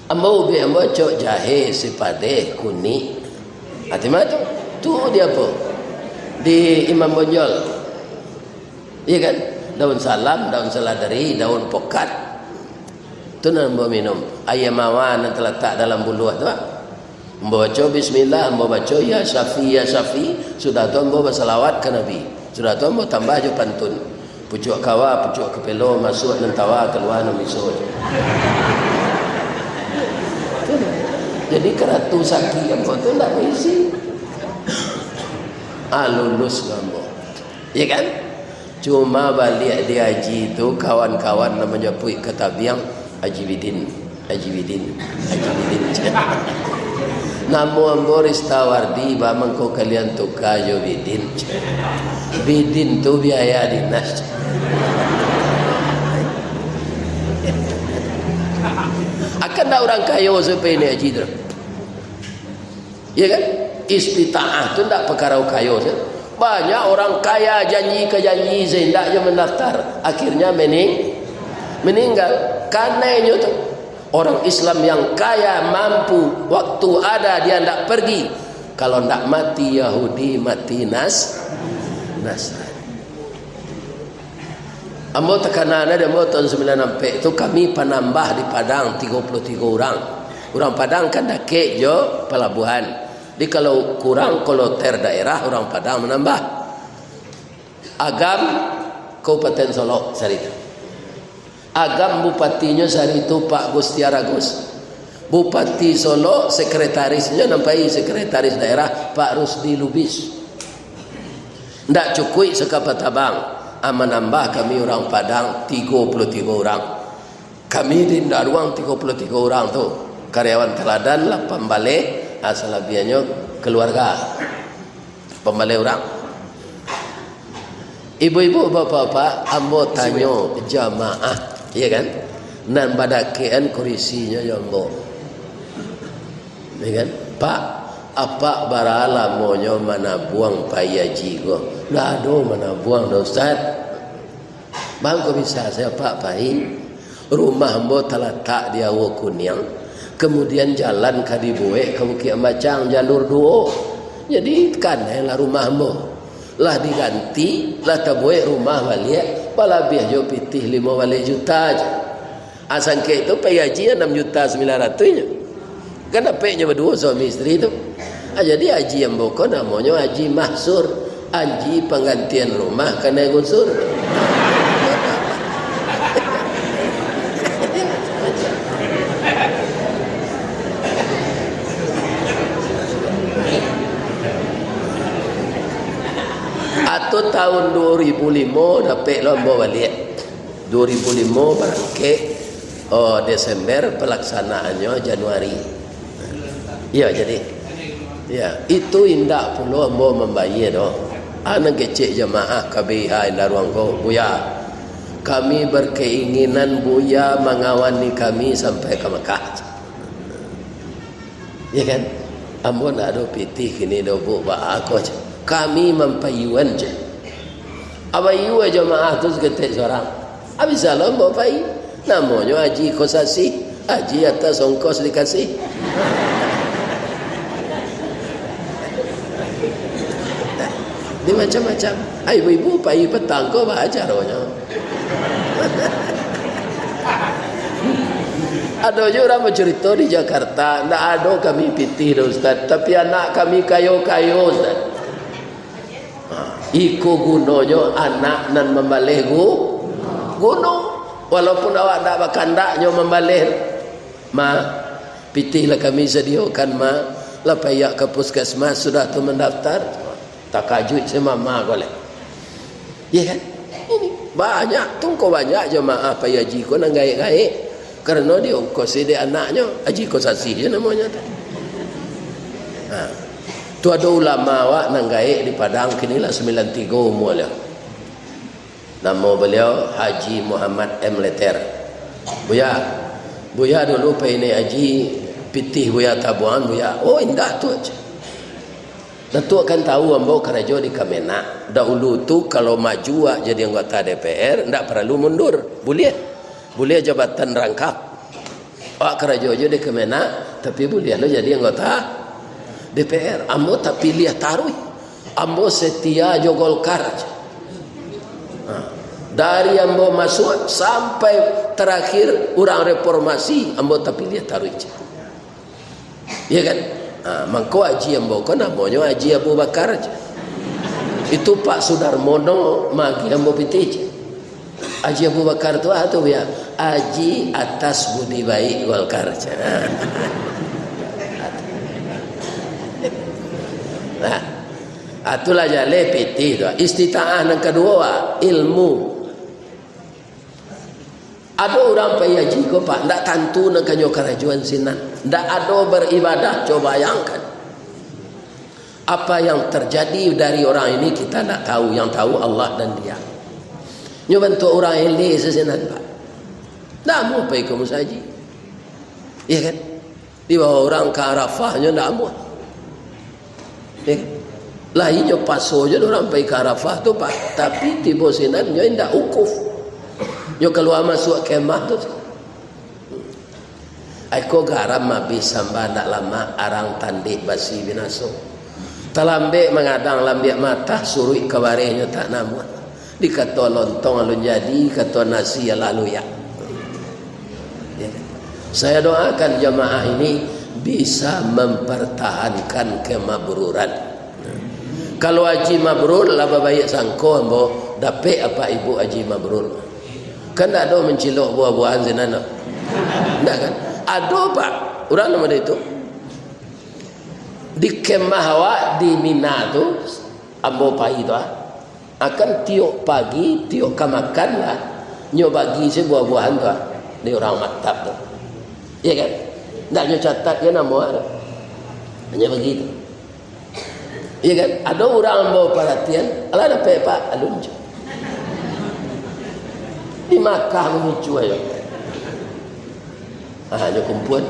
Ambo ubek ambo cok jahe, sipadeh, kunik. Ati mah tu. Tu di apo? Di Imam Bonjol. Iyo kan? Daun salam, daun saladari, daun pokat. Tu nan ambo minum. Aia mawar nan talatak dalam buluah tu, ah. Ambo baco bismillah, ambo baco ya Syafi, ya Syafi. Sudah tu ambo basalawat ka Nabi. Sudah tu ambo tambah jo pantun. Pucuak kawa, pucuak kapelo, masuak nan tawa, kalua nan biso. Tu. Jadi karatu saki ambo tu ndak baisi. Ah, lulus lah ambo. Ya kan? Cuma baliak di haji tu, kawan-kawan nan manjapuik ka tabiang, "Haji Bidin, Haji Bidin, Haji Bidin." Namo ambo Ristawardi, ba mangko kalian tuka jo Bidin. Bidin tu biaya dinas. Akan ndak urang kayo sampai ni haji tu? Ya kan? Istitaah tu ndak pakara kayo sajo. Banyak orang kaya janji ka janji sajo, indak jo mandaftar. Akhirnya mening-, meninggal. Kanai nyo tu. Orang Islam yang kaya, mampu, waktu ada dia ndak pergi. Kalau ndak mati Yahudi, mati Nas-, Nasrani. Ambo takana dek ambo tahun sambilan ampek tu, kami panambah di Padang tigo puluah tigo urang. Urang Padang kan dakek jo palabuhan. Jadi kalau kurang kloter daerah, urang Padang manambah. Agam, Kabupaten Solok sari tu. Agam bupatinyo sari tu Pak Gustiar Agus. Bupati Solok, sekretarisnyo nan pai sekretaris daerah Pak Rusdi Lubis. Ndak cukuik sakapa tabang, ah, manambah kami urang Padang tigo puluah tigo urang. Kami di Indaruang tigo puluah tigo urang tu. Karyawan teladan lapan baleh, ah, salabiahnyo kaluarga. Lapan baleh urang. Ibu-ibu, bapak-bapak, ambo tanyo jamaah, ya kan? Nan badakekan kurisinyo jo ambo. Ya kan? "Pak, apak bara lamonyo manabuang pai haji ko?" "Ndak ado manabuang doh, Ustaz." "Baa kok bisa sajo apak pai?" "Rumah ambo talatak di Aua Kuniang, kamudian jalan ka dibuek ka Bukik Ambacang, jalur duo. Jadi, kanailah rumah ambo. Lah diganti, lah tabuek rumah baliak, balabiah jo pitih limo baleh juta se." Ah, sangkek tu pai haji anam juta sambilan ratuih nyo. Kan dapeknyo baduo suami isteri tu. Ah, jadi haji ambo ko namonyo Haji Mahsur, haji panggantian rumah kanai gusur. Atau tahun duo ribu limo dapek lo ambo baliak. Duo ribu limo barangkek, oh, Desember, palaksanaannyo Januari. Iyo, jadi, ya, itu indak pulo ambo mambayia doh. Ah, nan kecek jamaah K B I H Indaruang ko, "Buya, kami berkeinginan Buya mangawani kami sampai ka Makkah." Ya kan? Ambo ndak ado pitih kini doh, Bu, baa ko, ceh. Kami mampayuan, ceh. Abayua jamaah tu saketek surang. Abih salam, ambo pai. Namonyo Haji Kosasih. Haji atas ongkos dikasih. Di macam-macam. Ai, ibu-ibu pai patang ko baa caronyo? Ado juo urang bacurito di Jakarta, "Ndak ado kami pitih doh, Ustaz, tapi anak kami kayo-kayo, Ustaz." Ha, iko gunonyo anak nan mambaleh gu-, guno. Walaupun awak ndak bakandak nyo mambaleh, "Ma, pitih lah kami sadiokan, Ma, lah paiak ka puskesmas, sudah tu mandaftar." Takajuik se mama ko lai. Ya kan? Ini banyak, tungko banyak jamaah pai haji ko nan gaek-gaek. Karano diongkosi dek anaknyo, Haji Kosasih je namonyo tu. Ha. Tu ado ulama awak nan gaek di Padang, kini lah sambilan tigo umua baliau. Namo baliau Haji Muhammad M Leter. "Buya, Buya dulu pai naiak haji, pitih Buya tabuangan, Buya." "Oh, indak tu aja." Datuak kan tahu ambo karajo di Kemenag. Dahulu tu, kalau maju awak jadi anggota D P R, ndak paralu mundur. Buliah. Buliah jabatan rangkap. Awak karajo jo di Kemenag, tapi buliah lo jadi anggota D P R. Ambo tapiliah taruih. Ambo setia jo Golkar. Ha. Dari ambo masuak sampai tarakhir urang reformasi, ambo tapiliah taruih, ceh. Iya kan? Ha, mangko haji ambo ko namonyo Haji Abu Bakar, ceh. Itu Pak Sudarmono magiah ambo pitih, ceh. Haji Abu Bakar tu, ah, tu, ya, Haji atas budi baik Golkar, ceh. Nah, itulah jaleh pitih tu. Istitaah nan kaduo, ah, ilmu. Ado urang pai haji ko, Pak, ndak tantu nan kanyo karajoan sinan. Ndak ado baribadah, coba bayangkan. Apa yang terjadi dari orang ini, kita ndak tahu. Yang tahu Allah dan Dia. Nyo bantuak urang eleh sasinan, Pak. Ndak amuah pai ka musajik. Iya kan? Dibawa urang ka Arafah, nyo ndak amuah. Eh, lah inyo paso jo urang pai ka Arafah tu, Pak. Tapi tibo sinan nyo indak wukuf. Nyo kalua masuak kemah tu. Ai ko garam abih samba ndak lamak, arang tandih basi binaso. Talambek mangadang lambiak matah, suruik ka bareh nyo tak namuah. Dikato lontong alun jadi, kato nasi alah luyak. Ya. Saya doakan jamaah ini bisa mempertahankan kemabruran. Kalau haji mabrur, lah babaiak sangko ambo, dapek apak ibuk haji mabrur. Kan ndak ado mancilok buah-buahan sinan, no? Ndak kan? Ado, Pak. Urang namo itu. Di kemah awak di Mina tu, ambo pai tu, ah. Akan tiok pagi, tiok ka makan lah, nyo bagi se buah-buahan tu, ah, di urang maktab tu. Iya kan? Ndak nyo catat je namo, ah, tu. Nyo bagi tu. Iya kan? Ado urang ambo paratian, "Alah dapek, Pak?" Alun, ceh. Di Makkah mangicuah yo. Ah, nyo kumpul.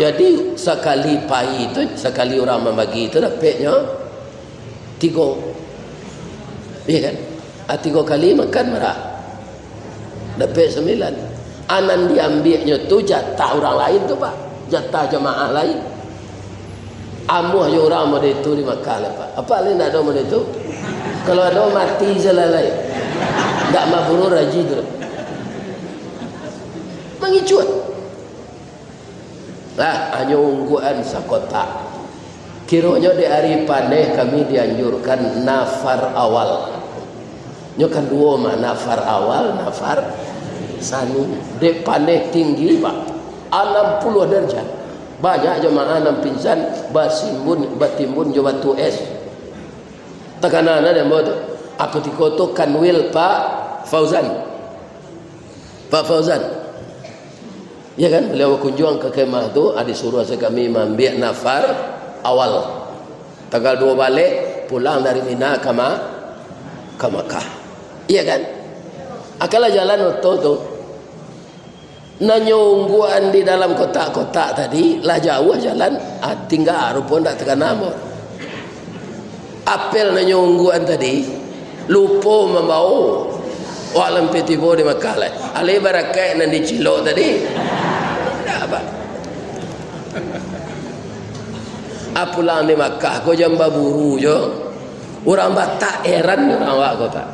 Jadi, sakali pai tu, sakali urang mambagi tu, dapeknyo tigo. Iya kan? Ah, tigo kali makan bara? Dapek sambilan. Ah, nan diambiaknyo tu jatah urang lain tu, Pak. Jatah jamaah lain. Amuah jo urang model tu di Makkah lah, Pak. Apak lai ndak ado model tu? Kalau ado, mati se lah lai. Ndak mabrur haji tu. Mangicuah. Lah, hanyo ungguan sakotak. Kironyo dek ari paneh kami dianjurkan nafar awal. Nyo kan duo mah, nafar awal, nafar sani. Dek paneh tinggi, Pak. Anam puluah darjat. Banyak jamaah nan pingsan, basimbun, batimbun jo batu es. Takana na dek ambo tu. Apo tiko tu Kanwil Pak Fauzan. Pak Fauzan. Ya kan, beliau bakunjuang ka kemah tu, ah, disuruah se kami maambiak nafar awal. Tanggal duo baleh, pulang dari Mina ka Ma-, ka Makkah. Iya kan? Akanlah jalan oto tu. Nan nyo ungguan di dalam kotak-kotak tadi, lah jauah jalan, ah, tingga rupo ndak takana mo. Apel nan nyo ungguan tadi, lupo mambawo. Wak lampeh tibo di Makkah lai. Alai barakaik nan dicilok tadi. Ndak, Pak. Ah, pulang di Makkah ko jan baburu jo. Urang Batak heran urang awak ko, Pak.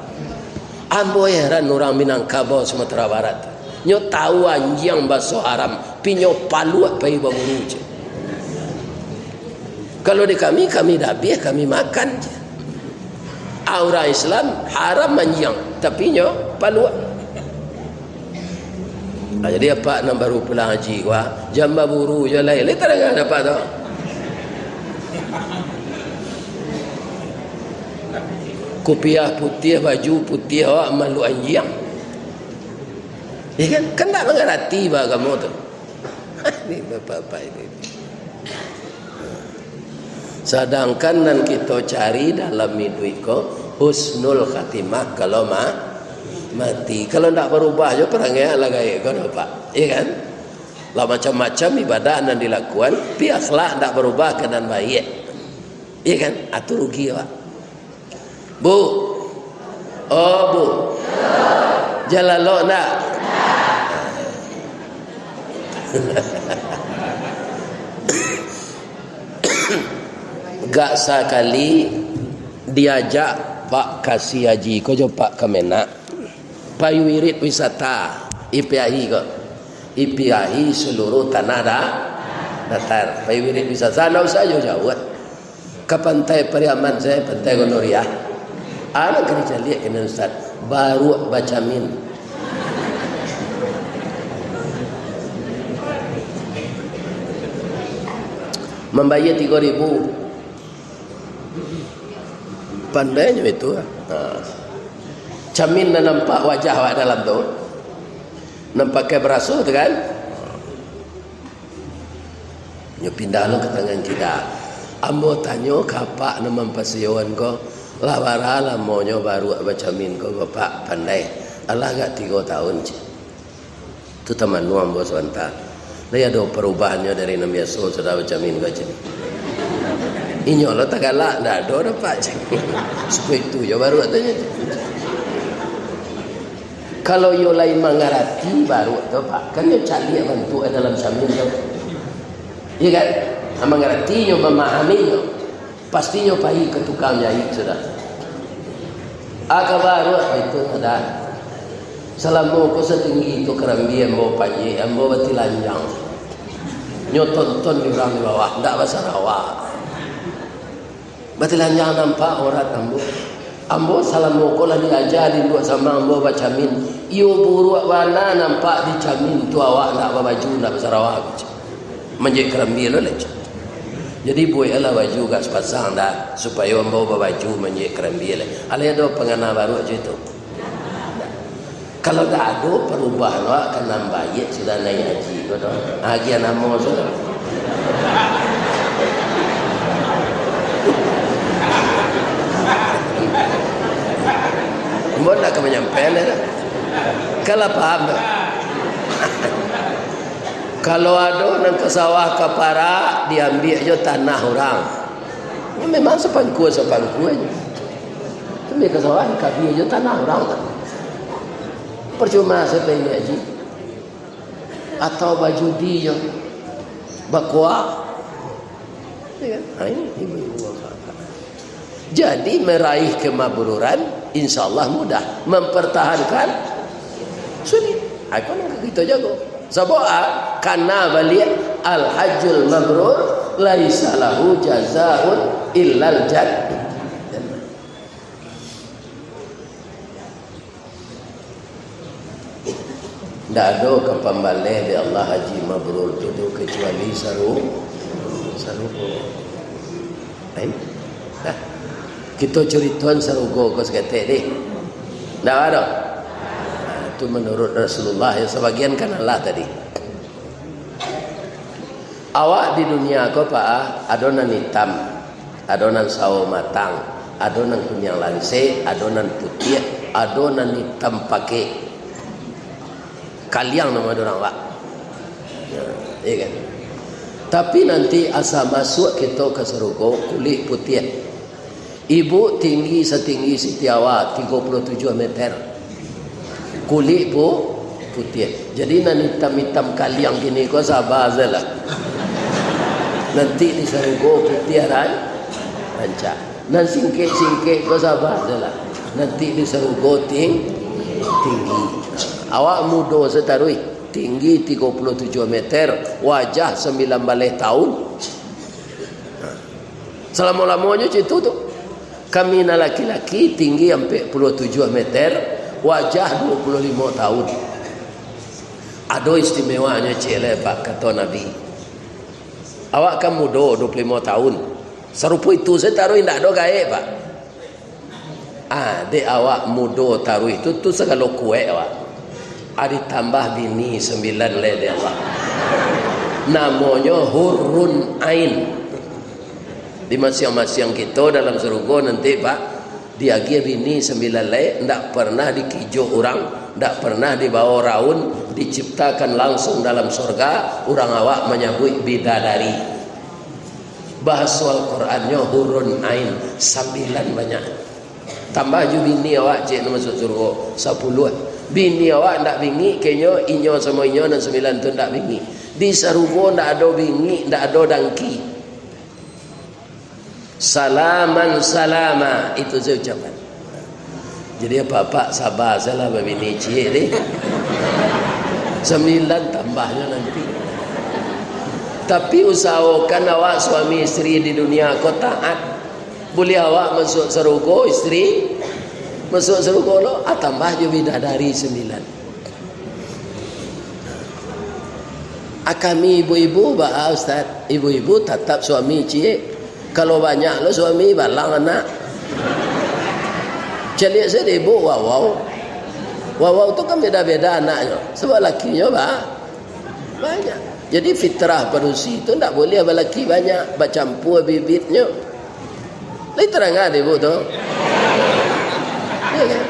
Ambo heran urang Minangkabau Sumatera Barat. Nyo tahu anjiang baso haram, pi nyo paluak pai baburu, ceh. Kalau di kami, kami dabiah, kami makan, ceh. Ah, urang Islam haram anjiang, tapi nyo paluak. Ah, jadi apak nan baru pulang haji ko, ah, jan baburu jo lai. Lai tadanga dek apak tu? Kupiah putiah, baju putiah, awak malu anjiang. Ya kan? Kan ndak mangarati ba agamo tu. Ini bapak-bapak ini. Sadangkan nan kito cari dalam iduik ko, husnul khatimah kalau ma-, mati. Kalau ndak barubah jo parangai lah gaek ko, Pak. Iya kan? Lah macam-macam ibadah nan dilakuan, pi akhlak ndak barubah ka nan baiak. Iya kan? Ah, tu rugi, Pak. Bu. Oh, Bu. Jan lalok ndak? Gak sakali diajak Pak Kasih Haji ko jo Pak Kemenag, pai wirid wisata, ipiahi ko, ipiahi saluruah tanah da-, datar, pai wirid wisata, ndak usah jauah-jauah. Ka Pantai Pariaman sajo, Pantai Gondoriah. Anak ka dicaliak kini, Ustaz, baruak bacamin. Mambayia tigo ribu. Pandainyo itu, ha. Camin nan nampak wajah awak dalam tu, nan pakai baraso tu kan. Nyo pindah lo ka tangan kida. Ambo tanyo ka apak nan mampasiyoan ko, lah bara lamonyo baruak bacamin ko, Bapak pandai? Alah agak tigo taun, ceh. Tu tamanuang ambo sabanta. Lai ado parubahannyo dari nan biaso sudah bacamin ko, ceh. Inyo lo tagalak, ndak ado dapek, ceh. Suko itu jo baruak tu, ceh. Kalau iyo lai mangarati baruak tu, Pak, kan iyo caliak bantuak dalam camin tu. Iya kan? Nah, mangarati nyo, mamahami nyo, pasti nyo pai ka tukang jaik sudah. Ah, ka baruak itu, Ustaz. Salamo ko satinggi itu karambia ambo panjek, ambo batilanjang. Nyo tonton di urang di bawah, ndak basarawa. Batilanjang nampak aurat ambo. Ambo salamo ko lah diaja di induak samang ambo bacamin. Iyo buruak bana nampak di camin tu, awak ndak babaju, ndak basarawa. Manjek karambia lo lai. Jadi bueklah baju agak sapasang dah, supayo ambo babaju manjek karambia lai. Alai ado pangana baruak jo itu? Kalau ndak ado parubahan, awak ka nan baiak sudah naiak haji ko doh. Agiah namo sudah. Ambo ndak ka manyampaian doh. Kan lah paham doh. Kalau ado nan ka sawah ka parak, diambiak jo tanah urang. Yo memang sapangkua-sapangkuanyo. Tapi ka sawah, dikabia jo tanah urang tu. Parcuma sajo pai haji. Atau bajudi jo, bakoak. Ya kan? Ha, ini ibu-ibu bapak-bapak. Jadi, meraih kemabruran, insya Allah mudah. Mempertahankan, sulit. Ha, iko nan ka kito jago. Sabab, ah, kana baliak, "Al-hajjul mabrur laisa lahu jazaun illal jannah." Ndak ado ka pambaleh dek Allah haji mabrur tu, tu kecuali saru-, sarugo. Ai? Nah, kito curitoan sarugo ko saketek deh. Ndak ado? Nah, tu menurut Rasulullah, ya, sabagian kan alah tadi. Awak di dunia ko, Pak, ah, ado nan itam, ado nan sawo matang, ado nan kuniang lansek, ado nan putiah, ado nan itam pakek. Kaliang namo ado urang, Pak. Nah, iya kan? Tapi nanti asa masuak kito ka sarugo, kulik putiah. Ibu tinggi satinggi Siti Hawa, tigo puluah tujuah meter. Kulik pu-, putiah. Jadi, nan itam-itam kaliang kini ko saba sajolah. Nanti di sarugo putiah ran-, rancak. Nan singkek-singkek ko saba sajolah. Nanti di sarugo ting-, tinggi. Awak mudo sajo taruih, tinggi tigo puluah tujuah meter, wajah sambilan baleh taun. Salamo-lamonyo cak itu tu. Kami nan laki-laki tinggi ampek puluah tujuah meter, wajah duo puluah limo taun. Ado istimewanyo ciek lai, Pak, kato Nabi. Awak kan mudo, duo puluah limo taun. Sarupo itu sajo taruih, indak ado gaek, Pak. Ah, dek awak mudo taruih tu, tu sagalo kuaik awak. Ah, ditambah bini sambilan lai dek Allah. Namonyo hurun ain. Di masiang-masiang kito dalam sarugo nanti, Pak, diagiah bini sambilan lai, ndak pernah dikijok urang, ndak pernah dibawo raun, diciptakan langsung dalam sorga, urang awak manyabuik bidadari. Bahaso Al-Qurannyo hurun ain, sambilan banyak. Tambah jo bini awak, ciek, nan masuak surugo, sapuluah. Bini awak ndak bingik, kenyo inyo samo inyo nan sambilan tu ndak bingik. Di sarugo ndak ado bingik, ndak ado dangki. Salaman salama, itu sajo ucapan. Jadi, apak-apak saba sajolah babini ciek deh. Sambilan tambahnyo nanti. Tapi, usahokan awak suami isteri di dunia ko taat. Buliah awak masuak sarugo, isteri masuak sarugo lo, ah, tambah jo bidadari sambilan. Ah, kami ibu-ibu baa, Ustaz? Ibu-ibu tatap suami ciek. Kalau banyak lo suami, balang anak. Caliak sajo ibu wawau. Wawau tu kan beda-beda anaknyo. Sabab lakinyo ba-, banyak. Jadi fitrah padusi tu ndak buliah balaki banyak, bacampua bibitnyo. Lai tarang dek ibu tu? Ya kan?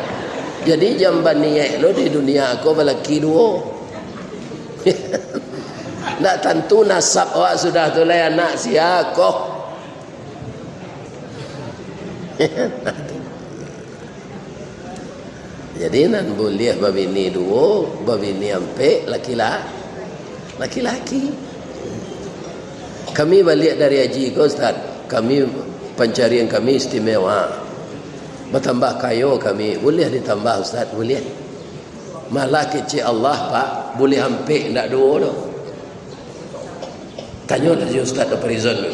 Jadi, jan baniaik lo di dunia ko balaki duo. Ndak tantu nasab awak sudah tu lai anak sia ko. Jadi, nan buliah babini duo, babini ampek, laki-la-, laki-laki. Kami baliak dari haji ko, Ustaz, kami, pancarian kami istimewa. Batambah kayo kami, buliah ditambah, Ustaz, buliah. Malah kecek Allah, Pak, buliah ampek, ndak duo doh. Tanyolah jo Ustaz Farizon tu.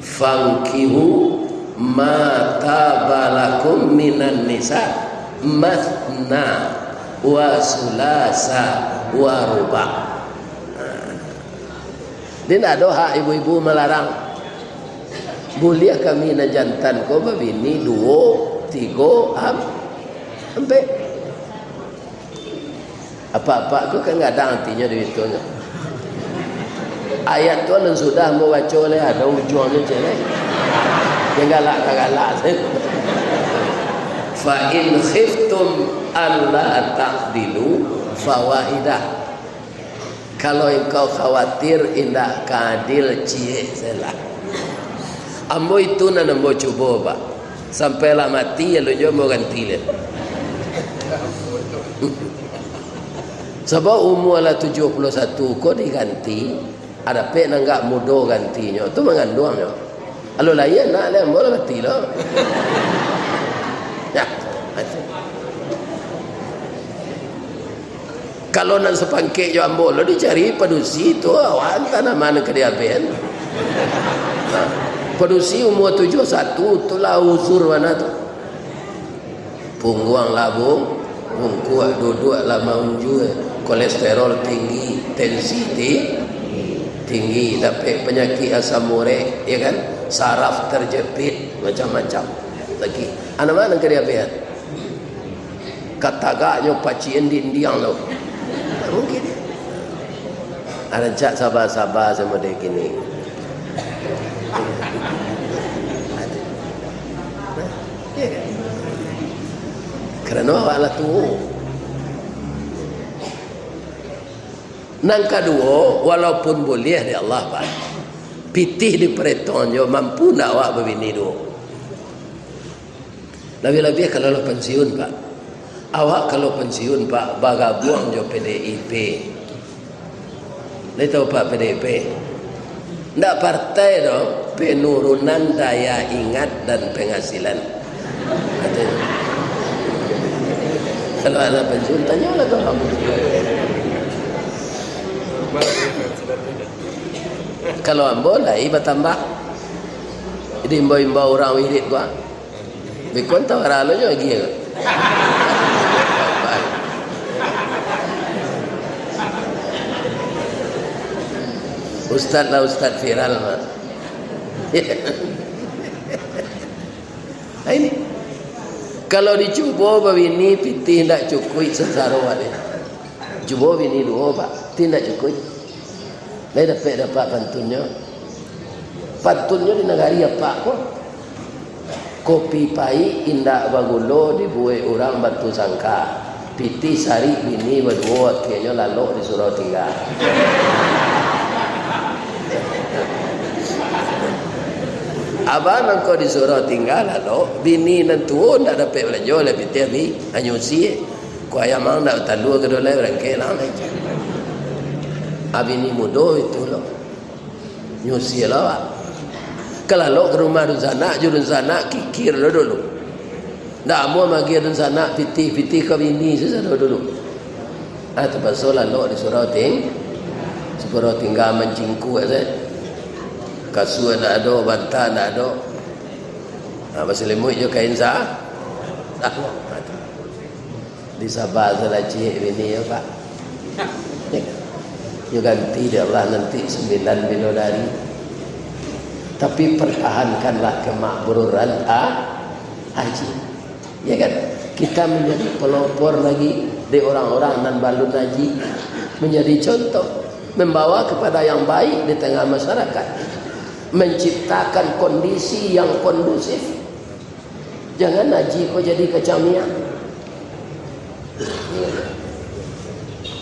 "Fankihu ma taba lakum minan nisa, matsna wa tsulasa wa ruba'." Jadi, ndak ado hak ibu-ibu malarang. Buliah kami nan jantan ko babini duo, tigo, am-, ampek. Apak-apak ko kan gadang atinyo di situ nyo. Ayat tu alun sudah ambo baco lai, ado ujuangnyo ciek lai. Jan galak-galak sajo. "Fa in khiftum alla ta'dilu fawahidah." Kalau engkau khawatir indak ka adil, ciek sajolah. Ambo itu nan ambo cubo, Pak. Sampai lah mati, alun juo ambo ganti lai. Sabab umua lah tujuah puluah satu ko diganti, ah, dapek nan agak mudo gantinyo, tu manganduangnyo. Alun lahia anak lai, ambo lah mati lo. Ya, mati. Kalau nan sapangkek jo ambo lo dicari padusi tu, awak antah nan ma nan ka diambiak. Nah, padusi umua tujuah satu tu lah uzur bana tu. Pungguang lah bu-, bungkuak, duduak lah maunjua, kolesterol tinggi, tensi ti-, tinggi, dapek panyakik asam urek, ya kan? Saraf terjepit, macam-macam. Lagi, anak ma nan ka diambiak? Katagaknyo pacian dindiang tu. Tak mungkin. Rancak saba-saba samo dek kini. Iya kan? Karano awak lah tuo. Nan kaduo, walaupun buliah dek Allah, Pak, pitih diparetongnyo, mampu ndak awak babini duo? Labiah-labiah kalau lah pensiun, Pak. Awak kalau pensiun, Pak, bagabuang jo P D I P. Lai tahu, Pak, P D I P? Ndak partai doh, penurunan daya ingat dan penghasilan. Katonyo. Kalau anak pensiun, tanyolah ka ambo. Kalau ambo, lai batambah. Jadi, imbau-imbau urang wirid ko. Bikon tawara lo nyo agiah. Ustaz lah ustaz viral, Mak. Nah, ini. Kalau dicubo babini, pitih ndak cukuik sasaro ade. Cubo bini duo, Pak, pitih ndak cukuik. Lai dapek-dapek pantunnyo. Pantunnyo di nagari apak ko. Kopi paik indak bagulo dibuek urang Batusangka. Pitih sarik bini baduo, akhianyo lalok disuruah tingga. Abah nangko disuruah tingga lalok, bini nan tuo ndak dapek balanjo, lah pitih abih, hanyo usie. Ko ayam ang ndak batalua ka dolai barangkek lah. Abih ni mudo itu lo. Nyusi lo, Pak. Ka lalok ka rumah dunsanak, jo dunsanak kikir lo dulu. Ndak amuah magiah dunsanak pitih-pitih ka bini sasado dulu. Ah, tapaso lalok di surau ting-, surau tingga mancingkuak sajo. Kasua ndak ado, banta ndak ado. Ah, basalimuik jo kain sa-, ah, di Sabah salacik bini yo, Pak. Yo ganti dek Allah nanti sambilan bidodari. Tapi pertahankanlah kemakmuran ha-, haji. Ya kan? Kita menjadi pelopor lagi di orang-orang nan balun haji. Menjadi contoh. Membawa kepada yang baik di tengah masyarakat. Menciptakan kondisi yang kondusif. Jangan haji ko jadi kacang miang.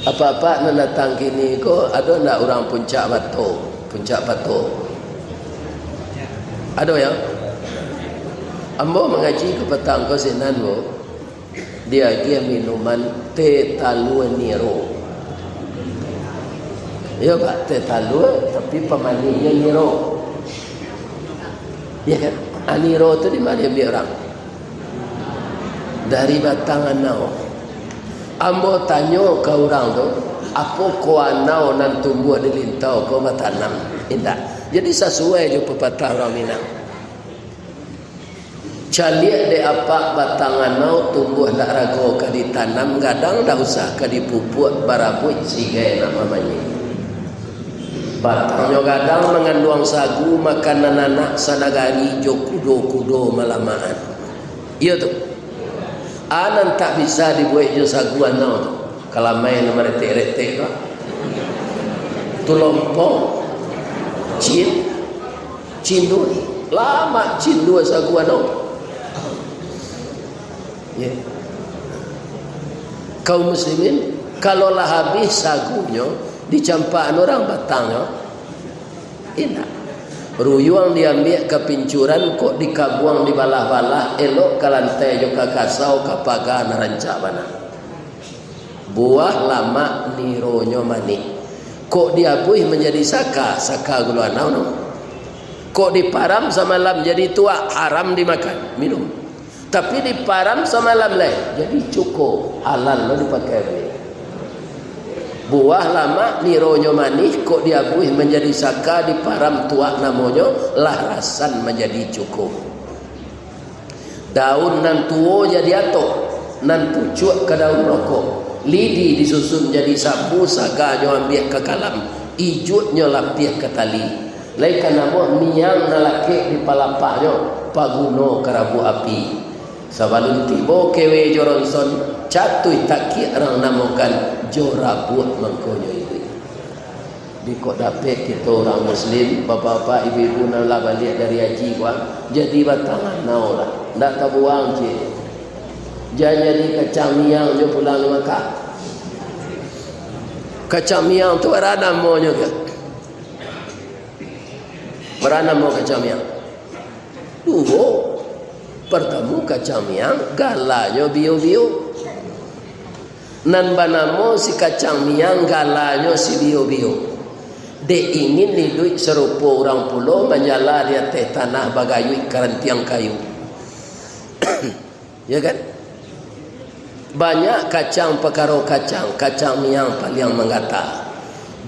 Apak-apak nan datang kini ko, ado ndak urang Puncak Bato, Puncak Pato? Ado, yo? Ambo mangaji ka patang ko sinan, Bu. Diagiah minuman teh talua niro. Iyo, Pak, teh talua, tapi pamanihnyo niro. Iyo kan? Ah, niro tu di ma diambiak urang? Dari batang anau. Ambo tanyo ka urang tu, apo ko anau nan tumbuah di lintau ko batanam? Indak. Jadi sasuai jo papatah urang Minang. Caliak dek apak batang anau tumbuah ndak rago ka ditanam, gadang ndak usah ka dipupuak, barabuik sigai nak mamanyik. Batangnyo gadang manganduang sagu, makanan anak sanagari jo kudo-kudo malamaan. Iyo tu. A nan tak bisa dibuek jo sagu anau tu. Kalamai nan maretek-retek tu. Tulompong. Cin. Cindua. Lamak cindua sagu anau. Ya. Kaum muslimin, kalau lah habih sagunyo, dicampakan urang batangnyo, indak. Ruyuang diambiak ka pincuran, kok dikabuang dibalah-balah, elok ka lantai jo ka kasau, ka paga nan rancak bana. Buah lamak nironyo manih. Kok diabuih manjadi saka, saka gulo anau no. Kok diparam samalam jadi tuak, haram dimakan, minum. Tapi diparam samalam lai, jadi cuko, halal lo dipakai baliak. Buah lamak nironyo manih, kok diabuih manjadi saka, diparam tuak namonyo, lah rasan manjadi cuko. Daun nan tuo jadi atok, nan pucuak ka daun rokok. Lidi disusun jadi sapu, saganyo ambiak ka kalam, ijuiknyo lapiah ka tali. Lai ka namuah miang nan lakek di palapahnyo, paguno ka rabuak api. Sabalun tibo kewe jo ronson, catuih takiak rang namokan, jo rabuak mangkonyo iduik. Di kok dapek kito urang muslim, bapak-bapak, ibu-ibu nan lah baliak dari haji ko, jadi batang anau lah. Ndak tabuang ciek. Jan jadi kacang miang jo pulang di Makkah. Kacang miang tu bara namonyo ko? Bara namo kacang miang? Duo. Partamo kacang miang, galanyo bio-bio. Nan banamo si kacang miang, galanyo si bio-bio. Dek ingin iduik sarupo urang pulo, manjala di ateh tanah bagayuik karantiang kayu. Ya kan? Banyak kacang pakaro kacang, kacang miang paliang manggata.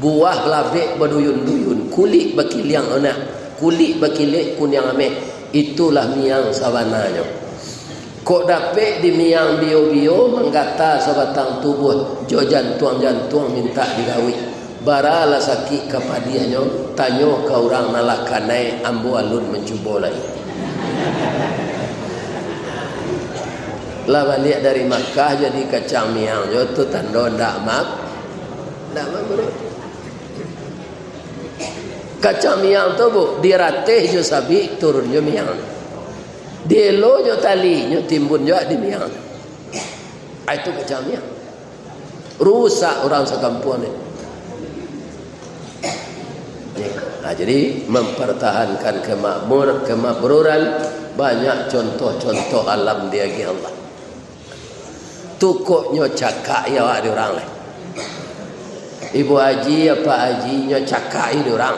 Buah labek baduyun-duyun, kulik bakiliang onak, kulik bakilek kuniang ameh, itulah miang sabananyo. Kok dapek di miang bio-bio, manggata sabatang tubuah, jo jantuang-jantuang mintak digawik. Bara lah sakik ka padiahnyo, tanyo ka urang nan lah kanai, ambo alun mancubo lai. Lah baliak dari Makkah jadi kacang miang jo tu tando ndak mak-, ndak mabrur. Kacang miang tu, Bu, dirateh jo sabik, turun jo miang. Dielo jo tali, nyo timbun jo di miang. Ah, itu kacang miang. Rusak urang sakampuang ni. Ya. Nah, jadi mempertahankan kemakmur-, kemakmuran, banyak contoh-contoh alam diagiah Allah. Tu kok nyo cakak yo awak di urang lai. Ibu Haji, Apak Haji, nyo cakak di urang.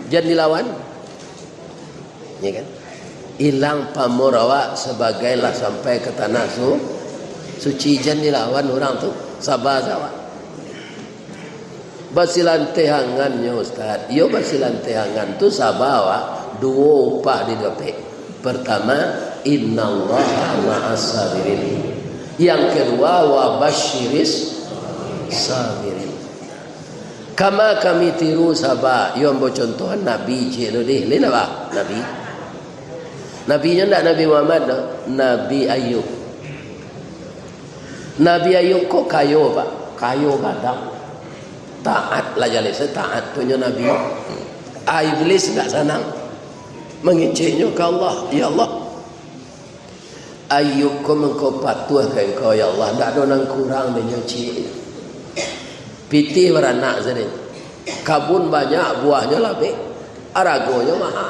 Jan dilawan. Ya kan? Ilang pamor awak sabagai lah sampai ka tanah su-, suci, jan dilawan urang tu. Saba sajo awak. Basilantehangan nyo, Ustaz. Iyo, basilantehangan tu saba awak, duo upah didapek. Pertama, innallaha ma'as sabirin. Yang kedua, wa basyiris sabirin. Kama kami tiru saba, iyo ambo contohan Nabi ciek tu deh. Lain apo? Nabi. Nabi nyo ndak Nabi Muhammad doh, Nabi Ayub. Nabi Ayub ko kayo, Pak. Kayo gadang. Taat lah jaleh, sataat tu nyo Nabi. Ah, Iblis ndak sanang. Mangeceknyo ka Allah, "Ya Allah, Ayub ko mangko patuah ka Engkau, ya Allah, ndak ado nan kurang dek nyo ciek. Pitih baranak sadonyo. Kabun banyak, buahnyo labek, aragonyo maha."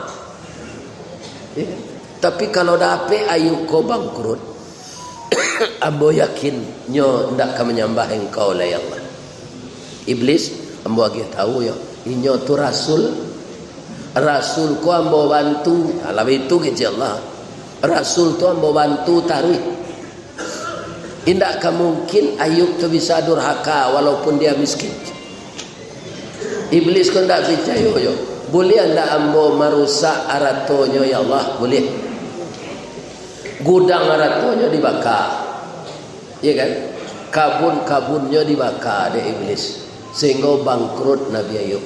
Ya kan? Tapi kalau dapek Ayub ko bangkrut, ambo yakin nyo ndak ka manyambah Engkau lai, ya Allah. Iblis, ambo agiah tahu yo, inyo tu rasul. Rasul ko ambo bantu. Alah itu kecek Allah. Rasul tu ambo bantu taruih. Indak ka mungkin Ayub tu bisa durhaka walaupun dia miskin. Iblis ko ndak picayo yo. Buliah ndak ambo marusak aratonyo, ya Allah? Buliah. Gudang aratonyo dibaka. Ya kan? Kabun-kabunnyo dibaka dek Iblis. Sehingga bangkrut Nabi Ayub.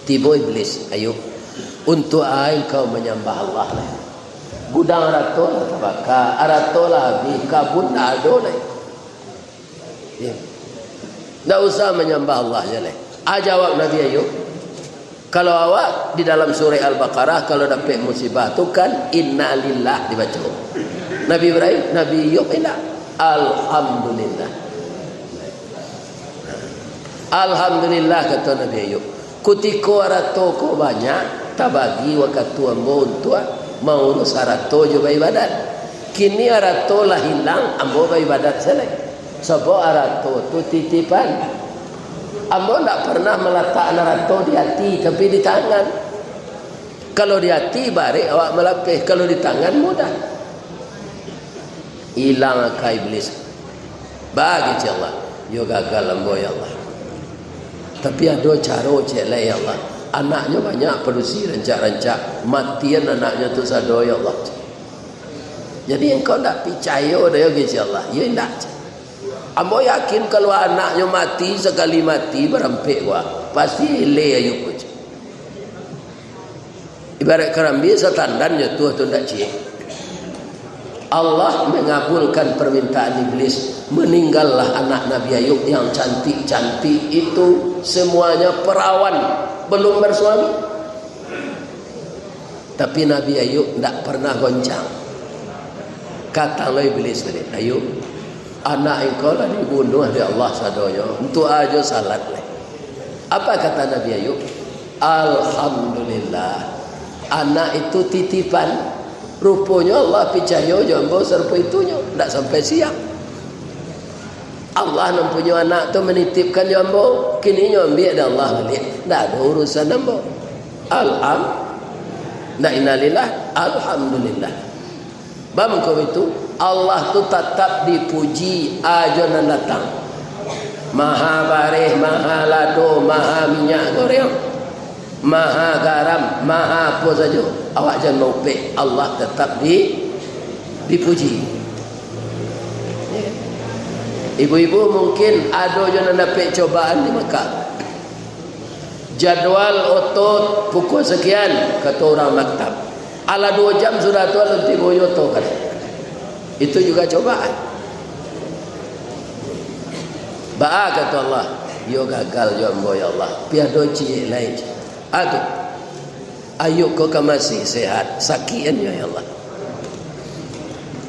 Tibo Iblis, "Ayub, untuak a engkau manyambah Allah? Gudang arato lah tabaka, arato lah abih, kabun ndak ado lai. Ya. Ndak usah manyambah Allah se lai." A jawab Nabi Ayub, kalau awak di dalam surah Al-Baqarah, kalau dapek musibah tu kan, "Innalillah" dibaco. Nabi Ibrahim, Nabi Ayub indak. "Alhamdulillah." "Alhamdulillah," kato Nabi Ayub, "kutiko arato ko banyak, tabagi wakatu ambo untuak maurus arato jo baibadat. Kini arato lah ilang, ambo baibadat se lai. Sabab arato tu titipan. Ambo ndak pernah malatakkan arato di ati, tapi di tangan. Kalau di ati, barek awak malapeh. Kalau di tangan, mudah." Ilang aka Iblis. Bagi cek Allah, "Yo gagal ambo, ya Allah. Tapi ado caro cek lai, ya Allah. Anaknyo banyak padusi rancak-rancak. Matian anaknyo tu sado, ya Allah." Jadi engkau ndak picayo doh yo, kecek Allah? Yo indak. Ambo yakin kalau anaknyo mati, sakali mati barampek ko, pasti eleh Ayub ko. Ibarat karambia satandan jo tuah tu ndak ciek. Allah mengabulkan permintaan Iblis, meninggallah anak Nabi Ayub yang cantik-cantik itu, semuanya perawan, belum bersuami. Tapi Nabi Ayub ndak pernah goncang. Katang lo Iblis tadi, "Ayub, anak engkau lah dibunuah dek Allah sadonyo, untuak a jo salat lai." Apa kata Nabi Ayub? "Alhamdulillah, anak itu titipan. Ruponyo Allah picayo jo ambo sarupo itunyo, ndak sampai siang. Allah nan punyo anak tu manitipkan jo ambo, kini nyo ambiak dek Allah baliak, ndak ado urusan ambo." Alham-, ndak innalillah, alhamdulillah. Bamangko itu, Allah tu tatap dipuji a jo nan datang. Maha bareh, maha lado, maha minyak goreng, maha garam, maha apo sajo. Awak jan maupek, Allah tatap di, dipuji. Ibu-ibu mungkin ado jo nan dapek cobaan di Makkah. Jadwal oto pukul sekian, kato urang maktab. Alah duo jam sudah tu alun tibo jo oto, kan. Itu juga cobaan. Baa kato Allah, "Yo gagal jo ambo, ya Allah. Tapi ado ciek lai." Ado. Ayub ko kan masih sehat, sakik an nyo, ya Allah.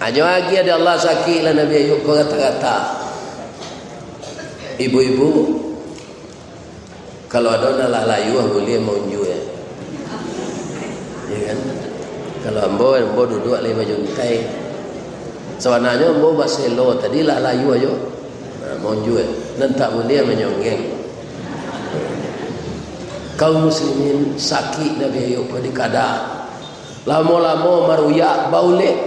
Anyo agiah dek Allah sakik lah Nabi Ayub ko kata-kata. Ibu-ibu, kalau ado nan lah layuah, buliah maunjua. Ya kan? Kalau ambo, ambo duduak lai bajuntai. Sabananyo ambo baselo tadi lah layuah jo. Nah, maunjua. Nan tak buliah manyonggeng. Kaum muslimin, sakik Nabi Ayub ko dikada. Lamo-lamo maruyak baulek.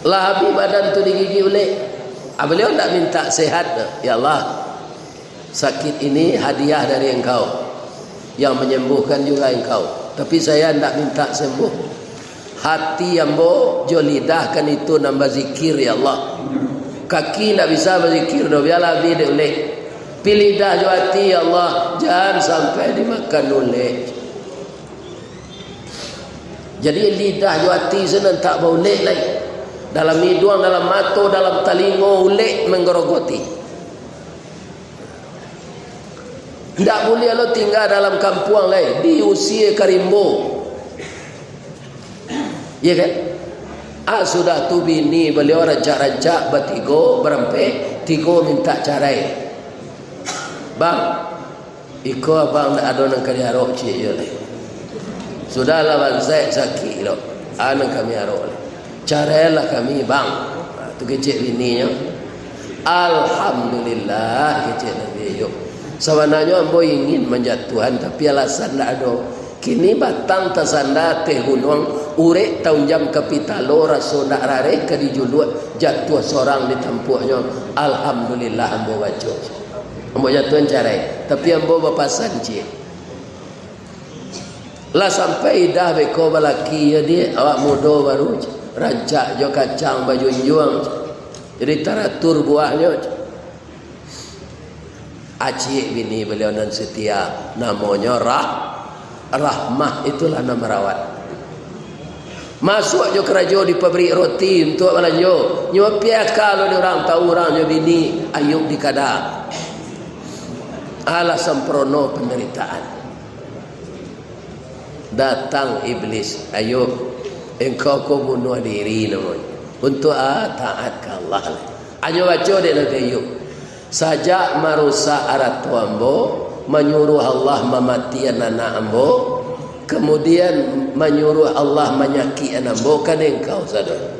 Lah abih badan tu digigik ulek. Ah, baliau ndak minta sehat, "Ya Allah, sakit ini hadiah dari Engkau, yang menyembuhkan juga Engkau. Tapi saya ndak minta sembuh. Hati ambo jo lidah kan itu nan bazikir, ya Allah. Kaki ndak bisa bazikir doh, bialah abih dek ulek. Pi lidah jo hati, ya Allah, jan sampai dimakan ulek." Jadi, lidah jo ati sinan tak baulek lai. Dalam iduang, dalam mato, dalam talingo, ulek manggarogoti. Ndak buliah lo tingga dalam kampuang lai, diusie ka rimbo. Iya kan? Ah, sudah tu bini baliau rancak-rancak batigo, barampek, tigo mintak carai. "Bang, iko abang ndak ado nan ka diarok ciek jo lai. Sudahlah bansaik sakik lo, a nan kami arok lai. Carailah kami, Bang." Ha, tu kecek bininyo. "Alhamdulillah," kecek Nabi Ayub. "Sabananyo ambo ingin manjatuahan, tapi alasan ndak ado. Kini batang tasanda ateh gunuang, urek taunjam ka pitalo, raso ndak rareh ka dijuluak, jatuah sorang di tampuaknyo. Alhamdulillah ambo baco. Ambo jatuahan carai, tapi ambo bapasan ciek. Lah sampai idah beko balaki, yo, Diak, awak mudo baru, rancak jo kacang bajunjuang, jadi taratur buahnyo." Aciak bini baliau nan setia, namonyo Rah-, Rahmah, itulah nan marawat. Masuak jo karajo di pabrik roti untuak balanjo. Nyo piaka lo di urang, tau urang nyo bini Ayub di kada. Alah samprono pandaritaan. Datang iblis, "Ayub, engkau ko bunuah diri namonyo. Untuak a taat ka Allah?" Anyo baco dek Nabi Ayub, "Sajak marusak arato ambo, manyuruah Allah mamatian anak ambo, kamudian manyuruah Allah manyakikan ambo, kan engkau sadonyo.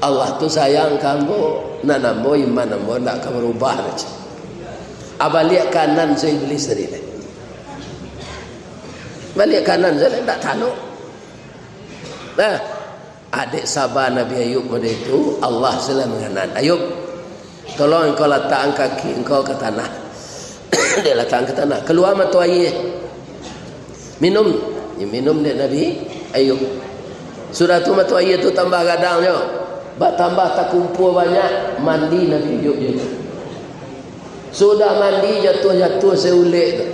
Allah tu sayang ka ambo, nan ambo, iman ambo ndak ka barubah doh." Ah, baliak kanan se iblis tadi lai. Baliak kanan se lai, ndak talok. Nah, adek saba Nabi Ayub model itu, Allah se lah manganan. "Ayub, tolong engkau latakkan kaki engkau ka tanah." Dek latakkan ka tanah. Kalua mato aia. Minum. Diminum dek Nabi Ayub. Sudah tu mato aia tu tambah gadangnyo. Batambah takumpua banyak, mandi Nabi Ayub jo itu. Sudah mandi, jatuah-jatuah se ulek tu.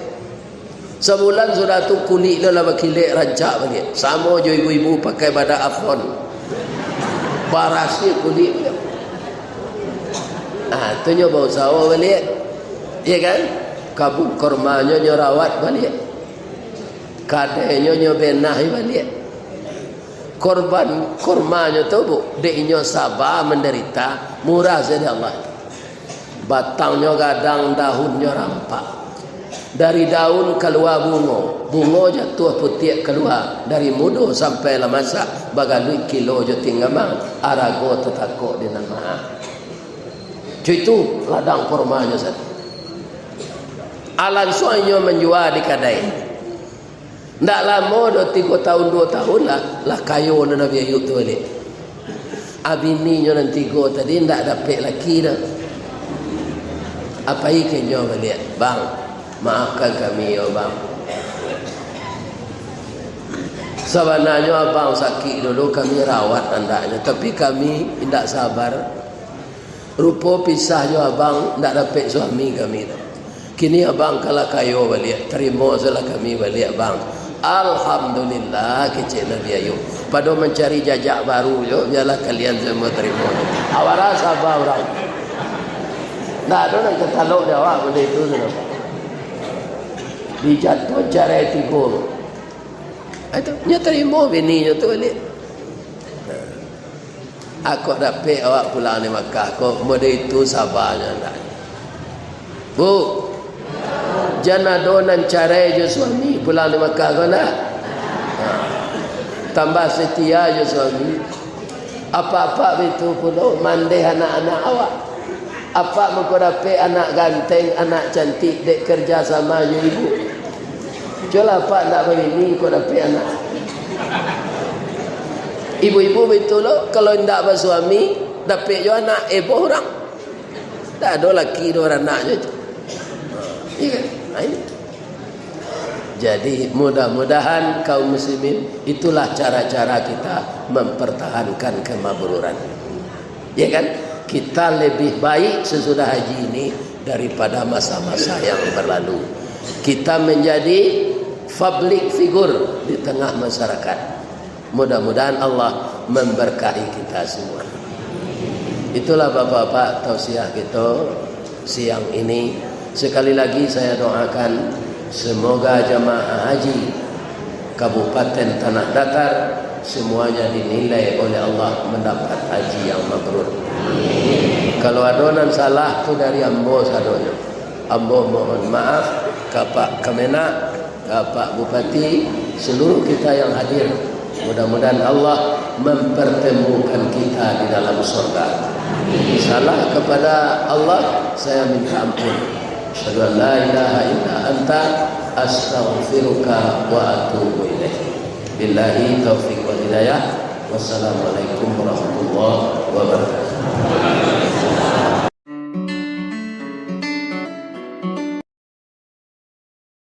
Sabulan sudah tu, kulik tu lah bakilek, rancak baliak. Samo jo ibu-ibu pakai badak Avon. Barasiah kulik baliak. Ah, tu nyo bausaho baliak. Iya kan? Kabun kormanyo nyo rawat baliak. Kadainyo nyo benahi baliak. Korban kormanyo tu, Bu, dek inyo saba mandarita, murah sajo Allah. Batangnyo gadang, daunnyo rampak. Dari daun kalua bungo, bungo jatuah putiak kalua, dari mudo sampai lah masak, bagaluik kilo jo tinggamang, arago tatakok di nan maha. Cuitu ladang kormanyo satu. Alansuang inyo manjua di kadai. Ndak lamo doh, tigo tahun, duo tahun lah, lah kayo nan Nabi Ayub tu baliak. Abininyo nan tigo tadi ndak dapek laki doh. Apai ka inyo baliak, "Bang, maafkan kami yo, Bang. Sabananyo abang sakik dulu, kami rawat andaknyo, tapi kami indak sabar. Rupo pisah jo abang, ndak dapek suami kami tu. Kini abang ka lah kayo baliak, tarimo sajolah kami baliak, Bang." "Alhamdulillah," kecek Nabi Ayub. Pado mancari jajak baru jo, bialah kalian sajo tarimo. Awara saba urang. Ndak ado nan ka talok di awak benda itu tu. Dijatuah carai tigo. Itu, nyo tarimo bininyo tu baliak. Ako dapek awak pulang di Makkah ko, mode itu sabanyo ndak? Bu, jan ado nan carai jo suami pulang di Makkah ko ndak? Ha. Tambah setia jo suami. Apak-apak bitu pulo mandeh anak-anak awak. Apak mangko dapek anak ganteng, anak cantik, dek kerja sama jo ibu. Cubolah, Pak, ndak babini kok dapek anak. Ibu-ibu baitulah, kalau ndak basuami, dapek jo anak, eboh urang. Ndak ado laki, ado baranak jo tu. Iya kan? Nah, ini. Jadi, mudah-mudahan kaum muslimin, itulah cara-cara kita mempertahankan kemabruran. Ya kan? Kita lebih baik sesudah haji ini daripada masa-masa yang berlalu. Kita menjadi public figure di tengah masyarakat. Mudah-mudahan Allah memberkahi kita semua. Itulah, Bapak-bapak, tausiah kita siang ini. Sekali lagi saya doakan, semoga jamaah haji Kabupaten Tanah Datar semuanya dinilai oleh Allah mendapat haji yang mabrur. Kalau ado nan salah, tu dari ambo sadonyo. Ambo mohon maaf ka Pak Kemenag, ka Pak Bupati, seluruh kita yang hadir. Mudah-mudahan Allah mempertemukan kita di dalam surga. Salah kepada Allah, saya minta ampun. Asyhadu an la ilaha illa anta, astaghfiruka wa atubu ilaik. Billahi taufiq wal hidayah. Wassalamualaikum warahmatullahi wabarakatuh.